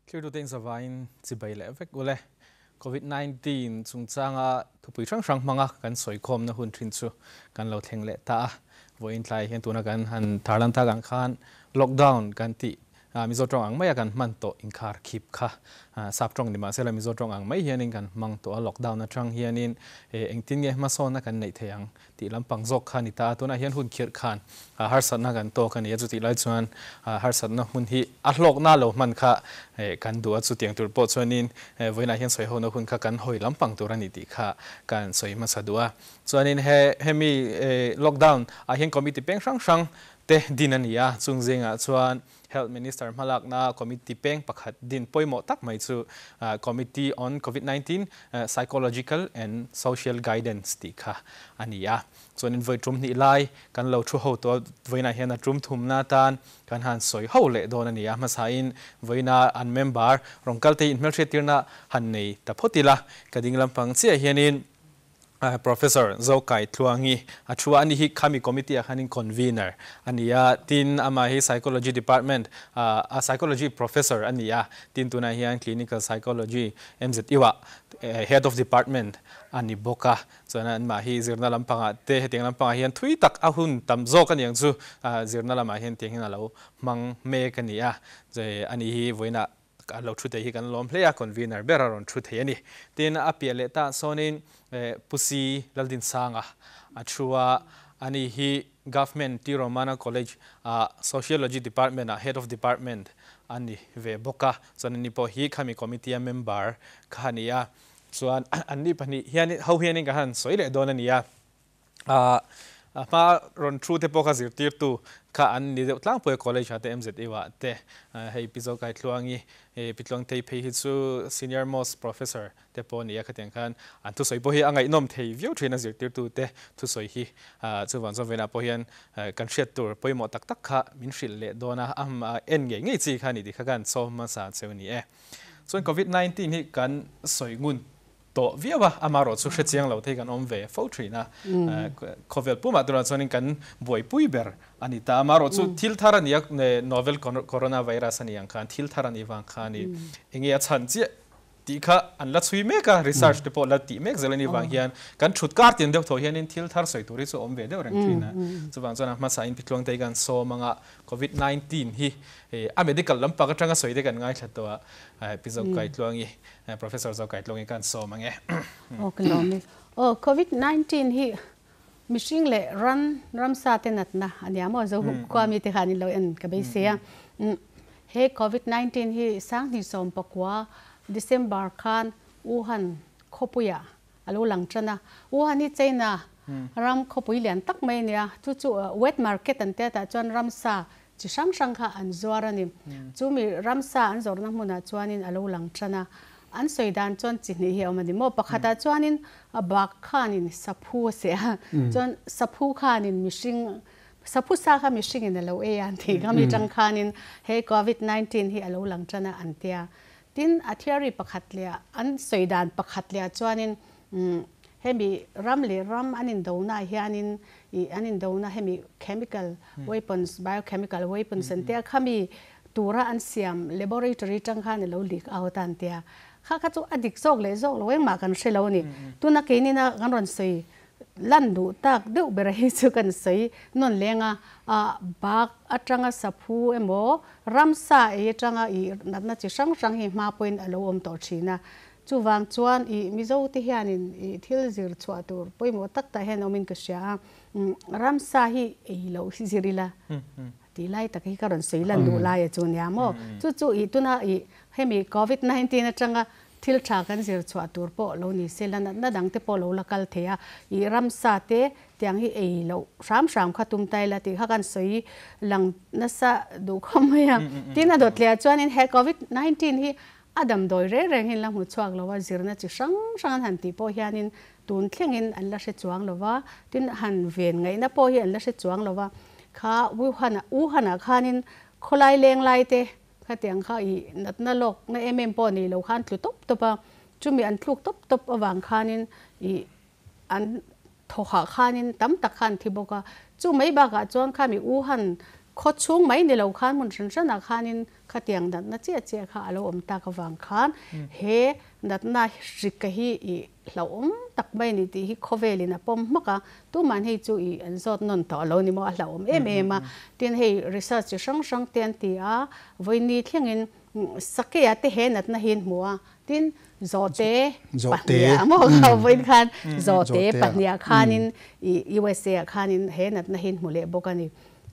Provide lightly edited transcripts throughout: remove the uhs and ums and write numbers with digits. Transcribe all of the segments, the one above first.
Thlirtute in zavaiin chibai leh vek ule. Covid 19 chungchanga thupui hrang hrang hmanga kan sawikhawmna hun thin chu kan lo thleng leh ta a. Vawiin tlai hian tuna kan han tarlan tak ang khan lockdown kan tih Mizo tawng ang maia kan hman tawh inkhar khip kha sap tawng ni mahsela Mizo tawng ang mai hianin kan hmang tawh a. Lockdown atang hianin engtin nge hmasawnna kan neih theih ang tih lampang zawk kha a ni ta a, tunah hian hun khirh khan harsatna kan tawk a ni a, chutih lai chuan harsatna hmun hi a hlawkna lo hman kha kan duh a, chutiang tur pawh chuanin vawiinah hian sawihona hun kha kan hawi lampang tur a ni tih kha kan sawi hmasa duh a. Chuanin he hemi lockdown ah hian committee peng hrang hrang te din a ni a, chung zingah chuan Health Minister hmalakna committee peng pakhat din pawimawh tak mai chu Committee on Covid 19 Psychological and Social Guidance tih kha a ni a. Chuanin vawi tum hnih lai kan lo thu ho tawh a, vawiinah hian a tum thumna atan kan han sawi ho leh dawn a ni a. Hmasain vawiina an member rawn kal te hi inhmelhriattirna han nei ta phawt ila, ka ding lampang chiah hianin Professor Zokai Tluangi a thu a, ani hi khami committee ah khanin convener a ni a, tin amah hi Psychology department a Psychology professor a ni a, tin tunah hian Clinical Psychology MZU ah Head of Department a ni bawk a, chuan anmah hi zirna lampangah te hetiang lampangah hian thui tak a hun tam zawk a ni ang chu zirna lamah hian tiang hian a lo hmang mek a ni a, ani hi vawiinah A lo thu thei hi kan lawm hle a, convener ber a rawn thu thei a ni. Tin, a piah leh tah sawnin Pu Si Laldinsanga a thu a, ani hi Government T Romana College ah Sociology Department ah Head of Department a ni ve bawk a, chuan ani pawh hi khami committee a member kha a ni a. Chuan anni pahnih hian ho hianin ka han sawi leh dawn a ni a. A hma rawn thu te pawh kha zirtirtu kha an ni deuh tlangpui a college ah te MZU ah te hei Pi Zokai Tluangi Pi Tluangtei phei hi chu senior most professor te pawh a ni a khatiang khan an thusawi pawh hi a ngaihnawm thei viau thin a zirtirtu te thusawi hi chuvang chuan vawiinah pawh hian kan hriat tur pawimawh tak tak kha min hrilh leh dawn a a en ngei ngei chi kha a ni tih kha kan sawm hmasa cheu a ni e. Chuan covid 19 hi kan sawi ngun tawh viau a, amaherawh chu hrechiang lo te hi kan awm ve fo thin a, khawvel pumah turah chuanin kan buaipui ber a ni ta, amaherawh chu thil thar a ni a, novel corona virus a ni ang khan thil thar a nih vang khan i enge a chhan chiah tih kha an la chhui mek a, research te pawh la tih mek zel a nih vang hian kan thut kar tin deuh thaw hianin thil thar sawi tur hi chu a awm ve deuh reng thin a, chuvang chuan a hmasa in Pitluangte hi kan sawm anga covid 19 hi a medical lampang atanga sawi te kan ngaithla tawh a, Pi Zokai Tluangi Professor Zokai Tluangi kan sawm ang e. Aw ka lawm e. Aw Covid 19 hi mihring leh ran ramsa te natna a nia maw zo khua mi te khan in lo en ka beisei a. He Covid 19 hi sanghnih 19 December khan Wuhan khawpuiah a lo lang tan a. Wuhan hi China ram khawpui lian tak mai a nia. Chu chu wet market an tia tah chuan ramsa chi hrang hrang kha an zuar a ni. Chu mi ramsa an zawrhna hmunah chuanin a lo lang tan a. An sawi dan chuan chi hnih hi a awm a ni maw? Pakhatah chuanin bak khanin saphu a seh a, chuan saphu khanin mihring, saphu sa kha mihringin a lo ei a an tih kha mi tang khanin he covid 19 hi a lo lang tan a an tia. Tin, a theory pakhat leh an sawi dan pakhat leh chuanin hemi ram leh ram an indona hianin ih an indona hemi chemical weapons, biochemical weapons an tia khami tura an siam laboratory tang khan a lo leak out a an tia. Kha kha chu a dik zawk leh zawk lo engmah kan hre lo a ni. Tuna keinina kan rawn sawi lan duh tak deuh ber hi chu kan sawi nawn leng a, bak atanga saphu emaw ramsa ei atanga ih natna chi hrang hrang hi hma pawhin a lo awm tawh thin a. Chuvang chuan ih Mizo te hianin ih thil zir chhuah tur pawimawh tak tak hian awmin ka hria a, ramsa hi ei loh hi zir ila tih lai tak hi ka rawn sawi lan duh lai a chu nia maw. Chu chu ih tuna ih hemi covid 19 atanga Thil tha kan zir chhuah tur pawh lo ni se la, natna dang te pawh lo la kal thei a, ih ramsa te tiang hi ei loh hram hram kha tum ta ila tih kha kan sawi lang nasa duh khawp mai a. Tin, a dawt leh ah chuanin he covid 19 hi a damdawi reng reng hi an la hmu chhuak lo a, zirna chi hrang hrang an han tih pawh hianin tun thlengin an la hre chuang lo va, tin han ven ngaihna pawh hi an la hre chuang lo va, kha Wuhan ah Wuhan ah khanin khawlai leng lai te Khatiang kha i natna lawk na em em pawh nei lo khan tlu tawp tawp a, chumi an tluk tawp tawp avang khanin i an thawhah khanin tam tak kha an thi bawk a. Chu mai bakah chuan khami Wuhan Khaw chhung mai ni lo khan hmun hran hranah khanin khatiang natna chiah chiah kha a lo awm tak avang khan he natna hrika hi i hlauhawm tak mai a ni tih hi khawvelin a pawm hmak a, tuman hei chu i an zawt nawn tawh lo ni maw, a hlauhawm em em a. Tin, hei research chi hrang hrang te an ti a, vawiini thlengin Sakea te he natna hi an hmu a, tin Zawhte pahniha maw kha vawiin khan Zawhte pahniha khanin i USA ah khanin he natna hi an hmu leh bawk a ni.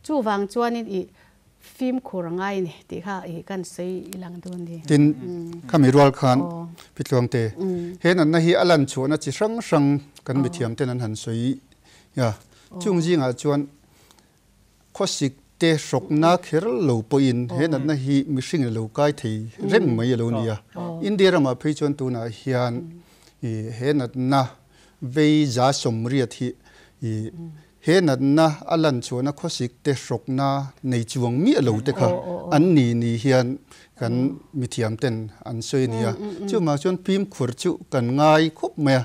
Chuvang chuanin i fimkhur a ngai a ni tih kha i kan sawi i lang dawn ni. Tin, khami rual khan Pitluangte, he natna hi a lan chhuahna chi hrang hrang kan mithiam ten an han sawi a, chung zingah chuan Khawsik te hrawkna kher lo pawhin he natna hi mihring a lo kai thei reng mai a lo ni a. India ramah phei chuan tunah hian he natna vei 180 hi he natna a lan chhuahna khawsik te hrawkna nei chuang miah lo te kha an ni ni hian kan mithiam ten an sawi a ni a. Chuvang chuan fimkhur chu kan ngai khawp mai a,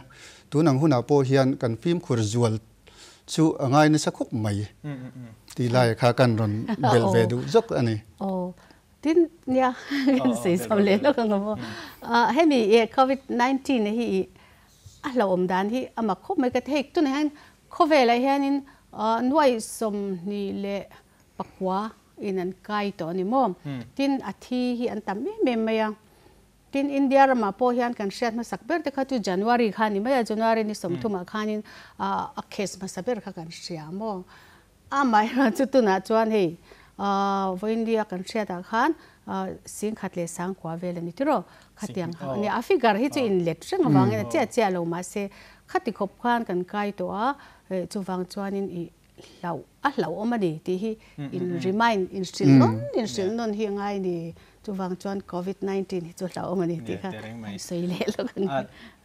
tunang hunah pawh hian kan fimkhur zual Chu a ngai nasa khawp mai tih lai kha kan rawn belh ve duh zawk a ni. Aw, tin nia kan sawi chho leh lawk ang aw. Hemi covid 19 hi a hlauhawm dan hi a mak khawp mai ka ti. Hei tunah hian khawvelah hianin 29 in an kai tawh a ni maw? Tin a thi hi an tam em em mai a. Tin, India ramah pawh hian kan hriat hmasak ber te kha chu January kha a ni mai a, January ni 30 ah khanin a case hmasa ber kha kan hria maw? Amaherawhchu chu tunah chuan hei vawiindia kan hriatah khan 10,009 vel a ni tiraw? Khatiang kha a nia, a figure hi chu inlet reng avangin a chiah chiah lo mahse khati khawp khan kan kai tawh a, chuvang chuanin ih hlauh a hlauhawm a ni tih hi in remind in hrilh nawn in hrilh nawn hi a ngai a ni. Chuvang chuan covid 19 hi chu hlauhawm a ni tih kha an sawi leh lawk a ni.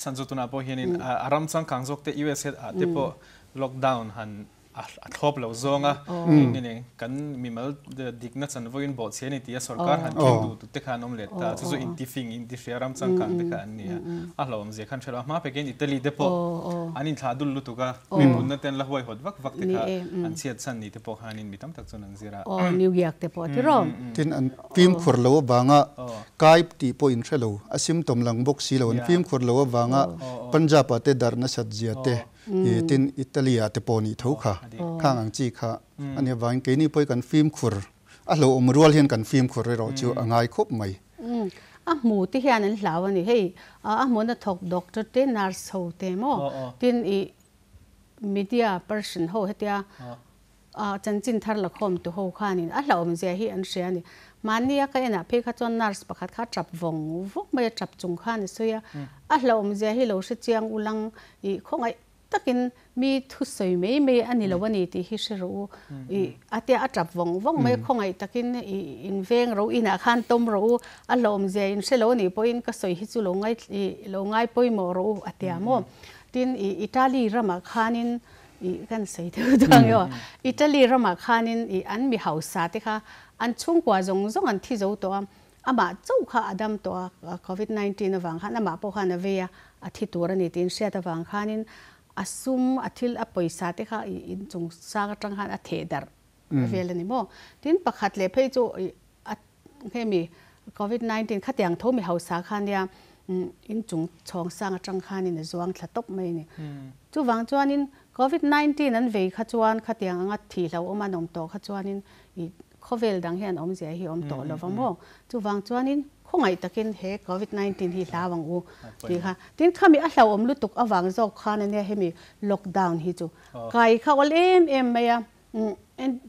Chhan chu tunah pawh hianin a ram changkang zawk te USA ah te pawh lockdown han a thlawp lo zawng a, eng nge kan mimal dikna chanvo in bawhchhe a ni tih a sorkar han keng duh tute kha an awm leh ta. Chu chu intifing intihria ram changkang te kha an ni a, a hlauhawm zia khan hre lo. A hma pekin Italy te pawh an inthlah dul lutuk a, mipunna te an la huaihawt vak vak te kha an chhiat chhan ni te pawh khanin mi tam tak chuan an zir a. Aw, New York te pawh tiraw? Tin, an fimkhur lo avanga kai tih pawh in hre lo, a symptom lang bawk si lo, an fimkhur lo avanga Punjab ah te darh nasat zia te, tin Italy ah te pawh nih tho kha, khang ang chi kha a nih avangin keini pawh hi kan fimkhur A hlauhawm rual hian kan fimkhur erawh chu a ngai khawp mai. A hmu te hian an hlau a ni. Hei a hmuna thawk doctor te nurse ho te maw tin i media person ho hetia chanchin thar la khawm tu ho khanin a hlauhawm zia hi an hria a ni. Mahni a ka enah phei kha chuan nurse pakhat kha a tap vawng vawng mai a, tap chung khan a sawi a. A hlauhawm zia hi lo hre chiang ulang i khawngaih takin mi thusawi mai mai a ni lo a ni tih hi hre rawh u. I a tia a tap vawng vawng mai a, khawngaih takin i inveng rawh u, inah khan tawm rawh u, a hlawmzia in hre lo a nih pawhin ka sawi hi chu lo ngai i lo ngai pawimawh rawh u a tia maw. Tin, i Italy ramah khanin i kan sawi deuh deuh ang emaw, Italy ramah khanin i an mi hausa te kha an chhungkua zawng zawng an thi zo tawh a, Amah chauh kha a dam tawh a, Covid 19 avang khan amah pawh khan a vei a, a thi tur a ni tiin hriat avang khanin a sum, a thil, a pawisa te kha i inchung sang atang khan a theh darh vel a ni maw. Tin, pakhat leh phei chu i a hemi Covid 19 khatiang tho mi hausa kha nia inchung chhawng sang atang khanin a zuang thla tawp mai a ni. Chuvang chuanin Covid 19 an vei kha chuan khatiang anga thihloh awm an awm tawh kha chuanin i Khawvel dang hian awmzia hi awm tawh lo va maw? Chuvang chuanin khawngaih takin he Covid 19 hi hlau ang u tih kha. Tin, khami a hlauhawm lutuk avang zawk khan ania hemi lockdown hi chu kai kha awl em em mai a.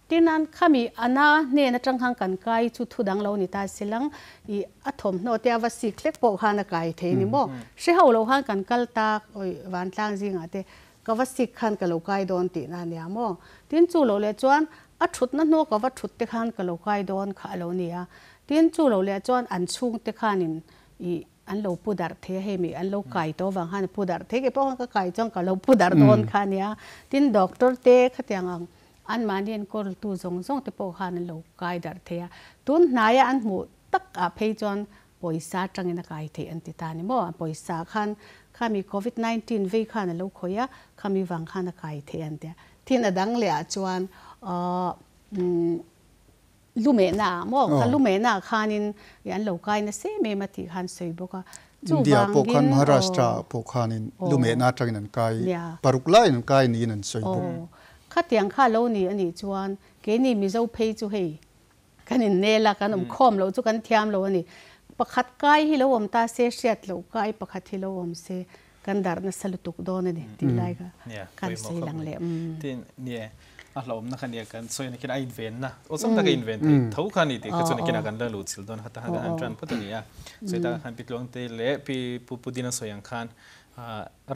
Tin, khami ana hnen atang khan kan kai chu thu dang lo ni ta silang i a thawmhnaw te a va sik hlek pawh khan a kai thei ni maw? Hre ho lo khan kan kal tak awi vantlang zingah te Ka va sik khan ka lo kai dawn tihna a nia maw? Tin, chu lo leh chuan a thutna hnu ka va thut te khan ka lo kai dawn kha a lo ni a. Tin, chu lo leh chuan an chhungte khanin ih an lo pu darh thei a, hei mi an lo kai tawh avang khan a pu darh thei, kei pawh khan ka kai chuan ka lo pu darh dawn kha a nia. Tin, doctor te khatiang ang anmahni enkawltu zawng zawng te pawh khan an lo kai darh thei a. Tun hnaia an hmuh tak ah phei chuan Pawisa atangin a kai theih an ti ta ni maw? Pawisa khan khami Covid 19 vei khan a lo khawih a, khami vang khan a kai theih an ti a. Tin a dang leh ah chuan umm Lumehna ah maw kha lumehna ah khanin ih an lo kai nasa em em a tih khan sawi bawk a, India pawh khan chuvangin Maharashtra aw ah pawh khanin aw lumehna atangin an kai nia paruk laiin an kai niin an sawi bawk. Aw khatiang kha lo ni a nih chuan keini Mizo phei chu hei kan innel a, kan awm khawm loh chu kan thiam lo a ni. Pakhat kai hi lo awm ta se hriat loh kai pakhat hi lo awm se Kan darh nasa lutuk dawn a ni tih lai kha kan sawi lang leh. Tin, nie, a hlauhawmna kha nia kan sawi nakin a invenna, awlsam taka inven theih tho kha a ni tih kha chu nakinah kan la luh chilh dawn kha tahan kan han tan phawt a ni a. Sawi takah khan Pi Tluangte leh Pi Pu Pudina sawi ang khan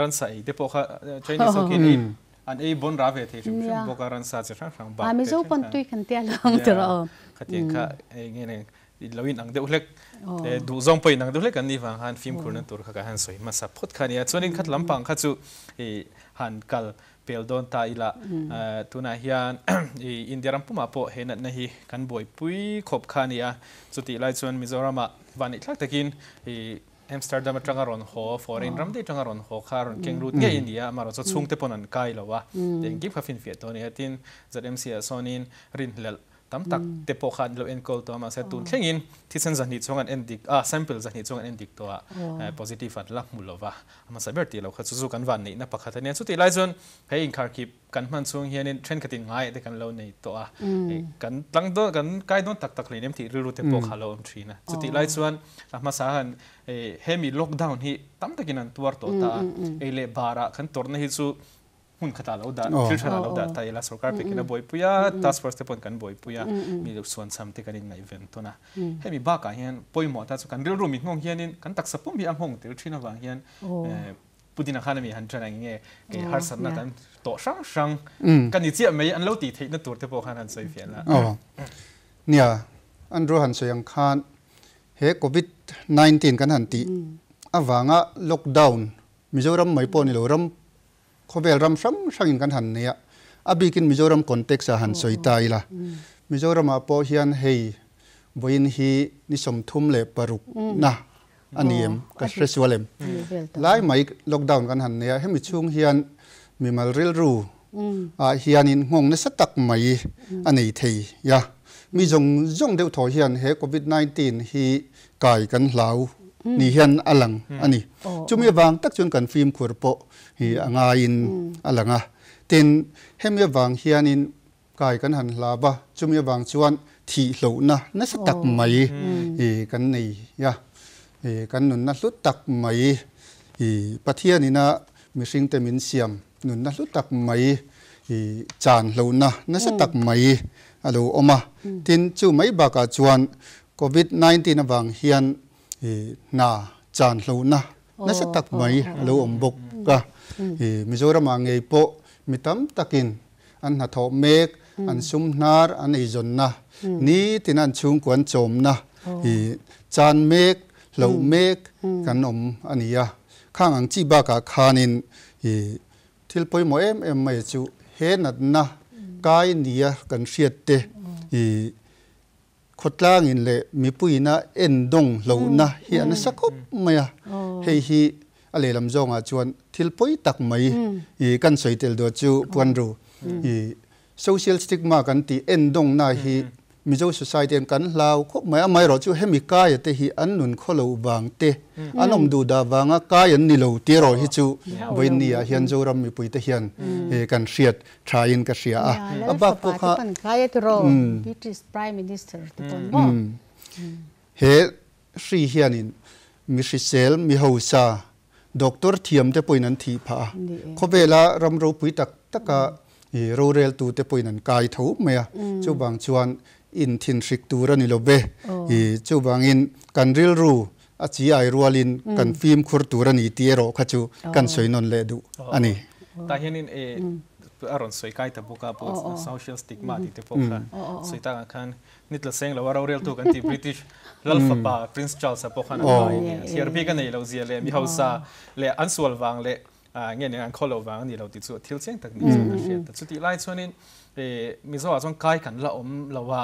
ransa ei te pawh kha Chinese ho khian ei an ei bawn ra ve thei hrim hrim bawk a, ransa chi hrang hrang bak te Mizo pawn tui kan tia lo ang tur a awm. Khatiang kha eng nge Lo in ang deuh hlek, duh zawng pawh in ang deuh hlek an nih vang khan fimkhurna tur kha kan han sawi hmasa phawt kha a nia. Chuanin khat lampang kha chu i han kal pel dawn ta ila, tunah hian i India ram pumah pawh he natna hi kan buaipui khawp kha a ni a. Chutih lai chuan Mizoramah vanneih thlak takin i Amsterdam atanga rawn haw, foreign ram daih atanga rawn haw kha rawn keng lut ngei a ni a, amaherawhchu chhungte pawn an kai lo a, engkim kha finfiah tawh a ni a. Tin, ZMC-ah sawnin rinhlelh Tam tak te pawh kha an lo enkawl tawh a, mahse tun thlengin thisen zahnih chuang an endik a, sample zahnih chuang an endik tawh a, positive an la hmu lo va, a hmasa ber tih lo kha chu chu kan van neihna pakhat a nia. Chutih lai chuan he inkharkhip kan hman chhung hianin thenkhatin ngaiah te kan lo nei tawh a, kan tlang dawn kan kai dawn tak tak hleinem tih rilru te pawh kha a lo awm thin a. Chutih lai chuan a hmasa han hemi lockdown hi tam takin an tuar tawh ta a, ei leh barah kan tawrhna hi chu hmun khatah lo dah, thil thanah lo dah ta ila, sorkar pekin a buaipui a, task force te pawhin kan buaipui a, mi suan cham te kan inngaihven tawn a. Hemi bakah hian pawimawh ta chu kan rilru mi nghawng hianin kan taksa pum hi a nghawng tel thin avang hian Putin-a khan ami han ṭan ang nge kei harsatna kan tawh hrang hrang ka ni chiah mai an lo tih theihna tur te pawh khan han sawi fiah la. Aw. Nia, Andrew han sawi ang khan he Covid 19 kan han tih avanga lockdown Mizoram mai pawh ni lo ram Khawvel ram hrang hrangin kan han nei a, a bikin Mizoram context ah han sawi ta ila. Mizoramah pawh hian hei vawiin hi ni 36 na a ni em? Ka hre sual em? Lai mai lockdown kan han nei a, hemi chhung hian mimal rilru ah hianin nghawng nasa tak mai a nei thei a. Mi zawng zawng deuh thaw hian he covid 19 hi kai kan hlau ni hian a lang a ni. Chumi avang tak chuan kan fimkhur pawh hi a ngaiin a lang a. Tin, hemi avang hianin kai kan han hlap a, chumi avang chuan thihlohna nasa tak mai hi kan nei a, kan nunna hlu tak mai hi Pathianina mihringte min siam nunna hlu tak mai hi chan hlauhna nasa tak mai a lo awm a. Tin, chu mai bakah chuan Covid 19 avang hian hna chan hlauhna nasa tak mai a lo awm bawk a. Mizoramah ngei pawh mi tam takin an hnathawh mek, an sum hnar, an eizawnna, nitin an chhungkua an chawmna chan mek, hloh mek kan awm a ni a. Khang ang chi bakah khanin Thil pawimawh em em mai chu he natna kai nia kan hriat te i khawtlangin leh mipuiina endawng hlauhna hi a nasa khawp mai a. Hei hi a lehlam zawngah chuan thil pawi tak mai i kan sawi tel dawn chu Puanru i Social stigma kan tih endawngna hi Mizo society an kan hlau khawp mai. Amaherawh chu hemi kaia te hi an nun khaw lo vang te, an awm duh dah vanga kai an ni lo tih erawh hi chu vawiin ah hian Zoram mipui te hian kan hriat tha in ka hria a. A bak pawh kha he hri hianin mi hrisel, mi hausa, Doctor thiam te pawhin an thih phah a, khawvela ram ropui tak taka roreltu te pawhin an kai tho mai a, chuvang chuan inthinhrik tur a ni lo ve. Chuvangin kan rilru a chi ai rualin kan fimkhur tur a ni tih erawh kha chu kan sawi nawn leh duh a ni. Tah hianin a rawn sawi kai ta bawk a, social stigma tih te pawh kha sawi takah khan Ni tla seng lo a roreltu kan tih British lal fapa Prince Charles a pawh khan a kai a ni. Thliar bik a nei lo zia leh mi hausa leh an sual vang leh nge nen an khaw lo vang a ni lo tih chu thil chiang tak ni chuan a hriat ta. Chutih lai chuanin Mizo ah chuan kai kan la awm lo a,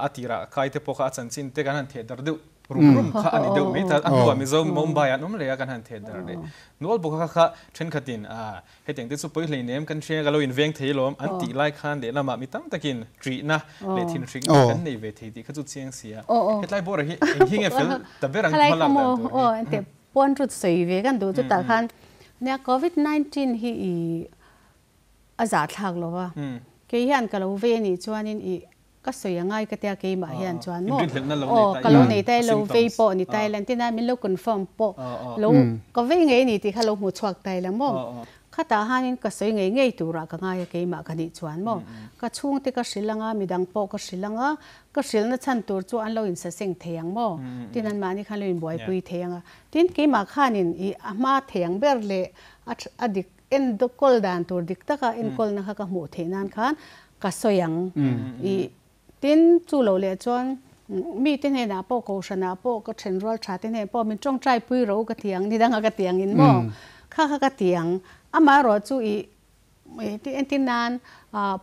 a tirah kai te pawh kha a chanchin te kan han theh darh deuh. rum rum kha a ni deuh mai ta. A hnuah Mizo Mumbai ah an awm leh a kan han theh darh leh nual bawk a kha kha thenkhatin ah hetiang te chu pawi hleinem kan hria ka lo inveng thei lawm an tih lai khan lehlamah mi tam takin ṭihna leh thinhrikna kan nei ve thei tih kha chu chiang si a. Hetlai bawrah hi eng hi nge fel ta ber ang hma lak dan tur hi? Pawn rut sawi ve kan duh chutah khan nia covid 19 hi i a zahthlak lo a, kei hian ka lo vei anih chuanin i ka sawi a ngai ka tia keimah hian chuan maw aw ka lo nei ta i lo vei pawh ni ta ila tin a min lo confirm pawh lo ka vei ngei ani tih kha lo hmu chhuak ta ila maw khatah hanin ka sawi ngei ngei turah ka ngai a keimah ka nih chuan maw ka chhungte ka hrilh anga midang pawh ka hrilh anga Ka hrilhna chhan tur chu an lo insaseng thei ang maw? Tin anmahni khan lo inbuaipui thei ang a. Tin, keimah khanin i a hma thei ang ber leh a a dik enkawl dan tur dik taka enkawlna kha ka hmuh theih nan khan ka sawi ang. I tin, chu lo leh chuan mite hnenah pawh kohhranah pawh ka thenrual tha te hnen pawh min tawngtai pui ro ka ti ang, nidanga ka ti angin maw? Kha kha ka ti ang. Amaherawh chu i Entir nan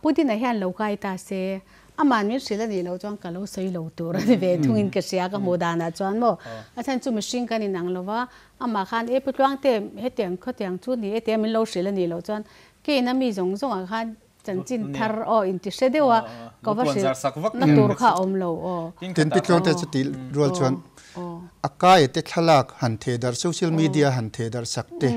Putin-a hian lo kai ta se, aman min hrilh a nih loh chuan ka lo sawi lo tur a ni ve thungin ka hria ka hmuh danah chuan maw. A chhan chu mihring kan inang lo va, amah khan e Putluangte hetiang khawtiang chu ni e tia min lo hrilh a nih loh chuan keina mi zawng zawngah khan chanchin thar aw inti hre deuh a, ka va hrilh na tur kha a awm lo aw. Tin Putluangte chu tih rual chuan A kai te thlalak han theh darh, social media han theh darh sak te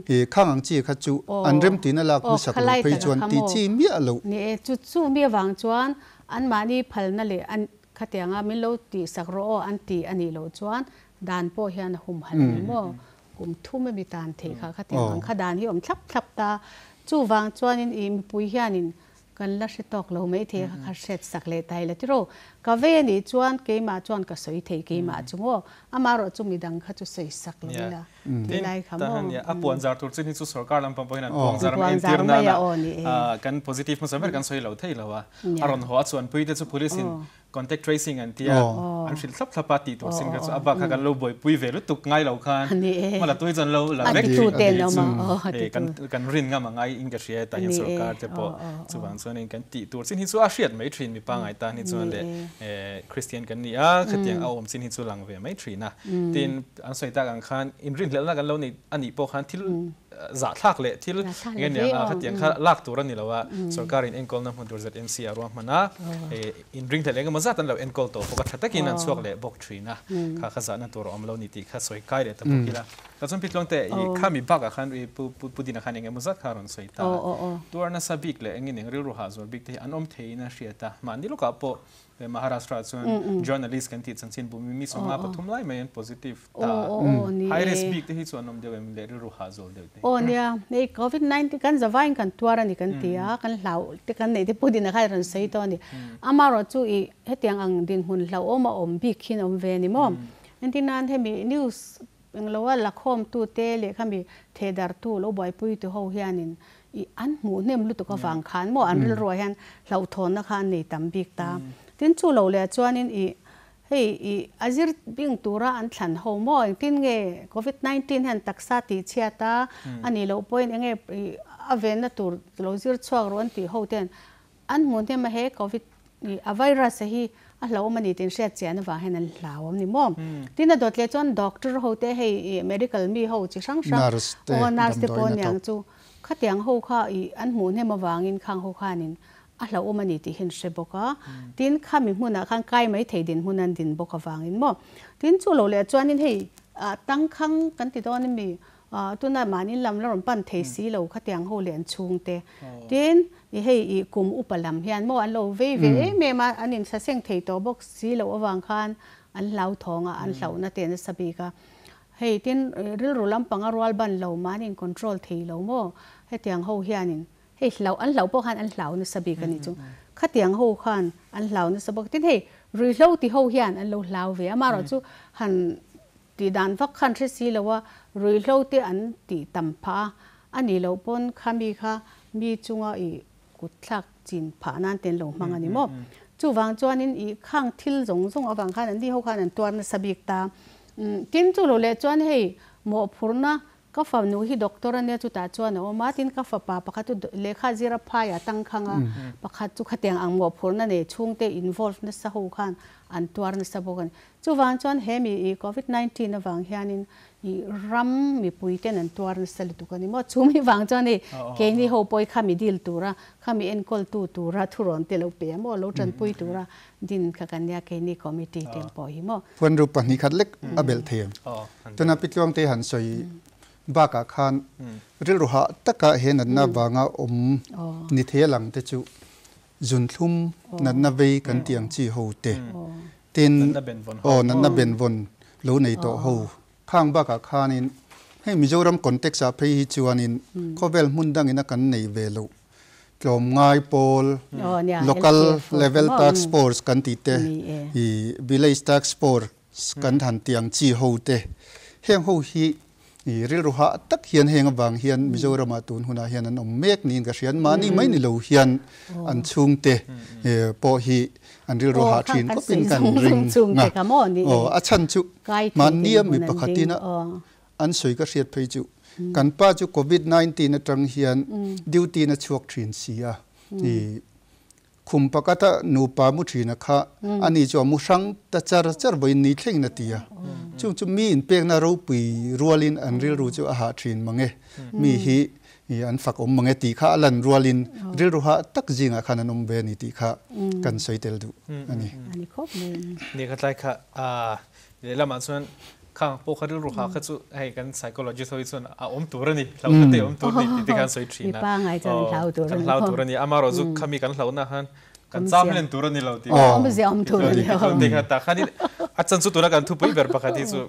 hi khang ang chi kha chu an remtina lak hmasak lo phei chuan tih chi miah loh. Ni e, chu chu mi avang chuan anmahni phalna leh an khatianga min lo tih sak rawh aw an ti a nih loh chuan dan pawh hian a humhalh a ni maw? Kum thum emi tan theih kha khatiang ang kha dan hi awm thlap thlap ta. Chuvang chuanin i mipui hianin Kan la hre tawk lo mai thei a, ka hriat sak leh ta ila tiraw. Ka vei a nih chuan keimah chuan ka sawi thei keimah chu maw? Amaherawh chu midang kha chu sawi sak lo ila ti lai kha maw? A puan zar tur chin hi chu sorkar lampang pawhin an puang zar mai entir nana kan positive hmasa ber kan sawi lo thei lo a. A rawn haw a chuanpui te chu police in Contact tracing an tia, an hrilh thlap thlap a tih tur sin kha chu a bak kha kan lo buaipui ve lutuk ngai lo khan hmala tui chuan lo la vek thin a ni chu kan kan rin ngam a ngai in ka hria tah hian sorkar te pawh chuvang chuan in kan tih tur chin hi chu a hriat mai thin mipa ngai tan hi chuan leh Christian kan ni a khatiang a awm chin hi chu lang ve mai thin a tin an sawi tak ang khan inrinhlelhna kan lo nei a nih pawh khan thil zahthlak leh thil nge ni ang a khatiang kha lak tur a ni lo a, sorkarin enkawlna hmun tur ZMC a ruahman a, inring hlelh engemaw zat an lo enkawl tawh bawk a, tha takin an chhuak leh bawk thin a, kha kha zahna tur a awm lo ni tih kha sawi kai leh ta bawk ila. Tah chuan Pi Tluangte, i khami bakah khan i Pu Pu Dina khan engemaw zat kha a rawn sawi ta a, tuar nasa bik leh engin eng rilru hah zual bik te hi an awm theiin a hriat a, mahni lawkah pawh Maharashtra chuan journalist kan tih chanchin bu mi 53 lai mai an positive ta. High risk bik te hi chu an awm deuh em le rilru hah zawl deuh te. Aw nia, hei covid 19 kan zavaiin kan tuar a ni kan ti a, kan hlau te kan neih te pawh din a kha rawn sawi tawh a ni. Amaherawh chu i hetiang ang dinhmun hlauhawm a awm bik hian a awm ve a ni maw? Entir nan hemi news englo a lakhawmtu te leh khami thehdarhtu lo buaipuitu ho hianin I an hmuh hnem lutuk avang khan maw an rilruah hian hlauhthawnna kha an nei tam bik ta. Tin chu lo leh chuanin i hei i a zir bing tura an thlan ho maw engtin nge covid 19 hian taksa tih chhiat a a nih loh pawhin enge i a venna tur lo zir chhuak rawh an tih ho ten an hmuh hnem a he covid i a virus a hi a hlauhawm a ni tih an hriat chian avang hian an hlauhawm ni maw. Tin a dawt leh chuan doctor ho te hei i medical mi ho chi hrang hrang aw nurse te pawh aniang chu Khatiang ho kha ih an hmuh hnem avangin khang ho khanin a hlauhawm a ni tih hi an hre bawk a. Tin, khami hmunah khan kai mai thei dinhmun an din bawk avangin maw. Tin, chu lo leh chuanin hei ah tangkhang kan ti dawn emi ah tuna mahni lam la rawn pan thei si lo khatiang ho leh an chhungte. Tin, ih hei ih kum upa lam hian maw an lo vei ve em em a, an insaseng thei tawh bawk si loh avang khan an hlauthawng a, an hlauhna te an sa bik a. Hei tin rilru lampanga rual ban lo mahni in control thei lo maw? Hetiang ho hianin hei hlau an hlauh pawh khan an hlau nasa bik a nih chu. Khatiang ho khan an hlau nasa bawk. Tin hei ruihhlo ti ho hian an lo hlau ve a, amaherawh chu han tih dan vak khan hre si lo a, ruihhlo te an tih tam phah a, a nih loh pawn khami kha mi chunga i kut thlak chin phah nan te an lo hmang a ni maw? Chuvang chuanin i khang thil zawng zawng avang khan an ni ho khan an tuar nasa bik ta. Tin chu lo leh chuan hei mawhphurhna Ka fanu hi doctor a nia chutah chuan a awm a, tin ka fapa pakhat chu lehkha zir a phai a tang khang a, pakhat chu khatiang ang mawhphurhna nei chhungte involve nasa ho khan an tuar nasa bawk a ni. Chuvang chuan he mi i covid 19 avang hianin i ram mipui ten an tuar nasa lutuk a ni maw? Chumi vang chuan hei keini ho pawh hi khami deal tura, khami enkawl tu tura thurawn te lo pe a maw? Lo tanpui tura din kha kan nia keini committee te pawh hi maw? Puanru pahnih khat lek a belh thei em? Tuna Pi Tluangte han sawi bakah khan rilru hah taka he natna vanga awm ni thei a lang te chu zunthlum natna vei kan tih ang chi ho te tin aw natna benvawn lo nei tawh ho khang bakah khanin hei Mizoram context ah phei hi chuanin khawvel hmun dangin a kan nei ve loh tlawmngai pawl local level task force kan tih te ih village task force kan han tih ang chi ho te heng ho hi ih rilru hah tak hian heng avang hian Mizoram ah tun hunah hian an awm mek niin ka hria mahni mai ni lo hian an chhungte pawh hi an rilru hah thin khawpin kan ring a aw a chhan chu mahnia mi pakhatin a an sawi ka hriat phei chu kan pa chu covid 19 atang hian duty na chhuak thin si a ih Khum pakata nupa mu thina kha ani chu a mu hrang ta char char vawiin ni thlengin a ti a. Chung chu mi inpekna ropui rualin an rilru chu a hah thin mang e, mi hi an fak awm mang e tih kha a lan rualin rilru hah tak zingah khan an awm ve a ni tih kha kan sawi tel duh a ni. Ni kha tlai kha Lehlamah chuan khang pawh kha rilru ha kha chu hei kan psychologist ho hi chuan a awm tur a ni, hlauhna te awm tur a ni tih te khan sawi thin a. Mipa ngai chuan an hlau tur a ni. Kan hlau tur a ni. Amaherawh chu khami kan hlauhna khan kan cham len tur a ni lo tih. Awmzia awm tur a ni lo. Te kha tah khanin a chan chu tuna kan thupui ber pakhat hi chu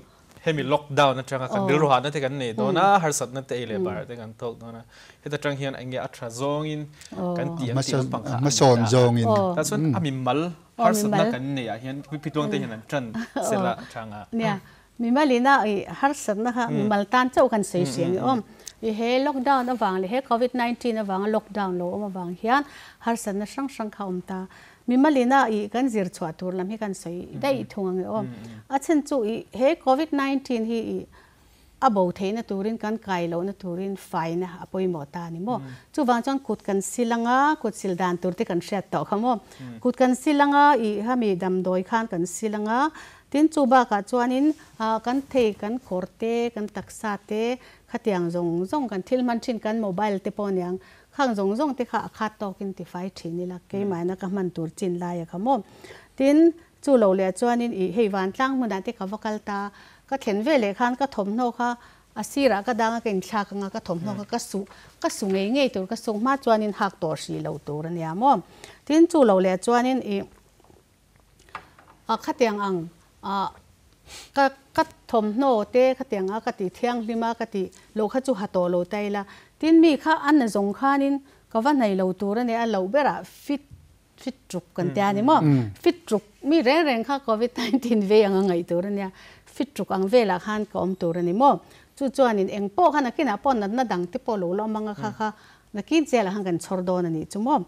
hemi lockdown atanga kan rilru hahna te kan nei dawn a, harsatna te ei leh bar te kan thawk dawn a. Heta tang hian eng nge a tha zawngin kan tih ang tih lampang kha a ni ta a. Tah chuan a mimal Harsatna kan neih ah hian Pitluang te hian an ṭan sela a ṭha nga. Nia, mimal ina i harsatna kha mimal tan chauh kan sawi hria ni awm. I he lockdown avang leh he covid 19 avanga lockdown lo awm avang hian harsatna hrang hrang kha a awm ta. Mimal ina i kan zir chhuah tur lam hi kan sawi daih thung ang e aw. A chhan chu i he covid 19 hi i A bo theihna turin kan kai lohna turin faina a pawimawh ta a ni maw? Chuvang chuan kut kan sil anga, kut sil dan tur te kan hriat tawh kha maw? Kut kan sil anga ih hemi damdawi khan kan sil anga, tin chu bakah chuanin kan thei kan kawr te, kan taksa te, khatiang zawng zawng kan thil hman thin kan mobile te pawh aniang, khang zawng zawng te kha a khat tawkin tifai thin ila keimahna ka hman tur chin laia kha maw? Tin, Chu lo leh chuanin ih hei vantlang hmunah te ka va kal ta, ka thlen ve leh khan ka thawmhnaw kha a sirah ka dang a ka inthlak anga ka thawmhnaw kha ka su ka su ngei ngei tur ka suk hma chuanin hak tawh hrih lo tur a nia maw. Tin chu lo leh chuanin ih a khatiang ang ah ka ka thawmhnaw te khatiang a ka tih thianghlim a ka tih loh kha chu ha tawh lo ta ila tin mi kha a na zawng khanin ka va hnaih lo tur a nia a loh berah fit Fit tuk kan tia ni maw? Fit tuk mi reng reng kha covid 19 vei anga ngaih tur a nia. Fit tuk ang velah khan ka awm tur a ni maw? Chu chuanin eng pawh kha nakinah pawh natna dang te pawh lo la awm anga kha kha nakin chialah khan kan chhawr dawn a nih chu maw?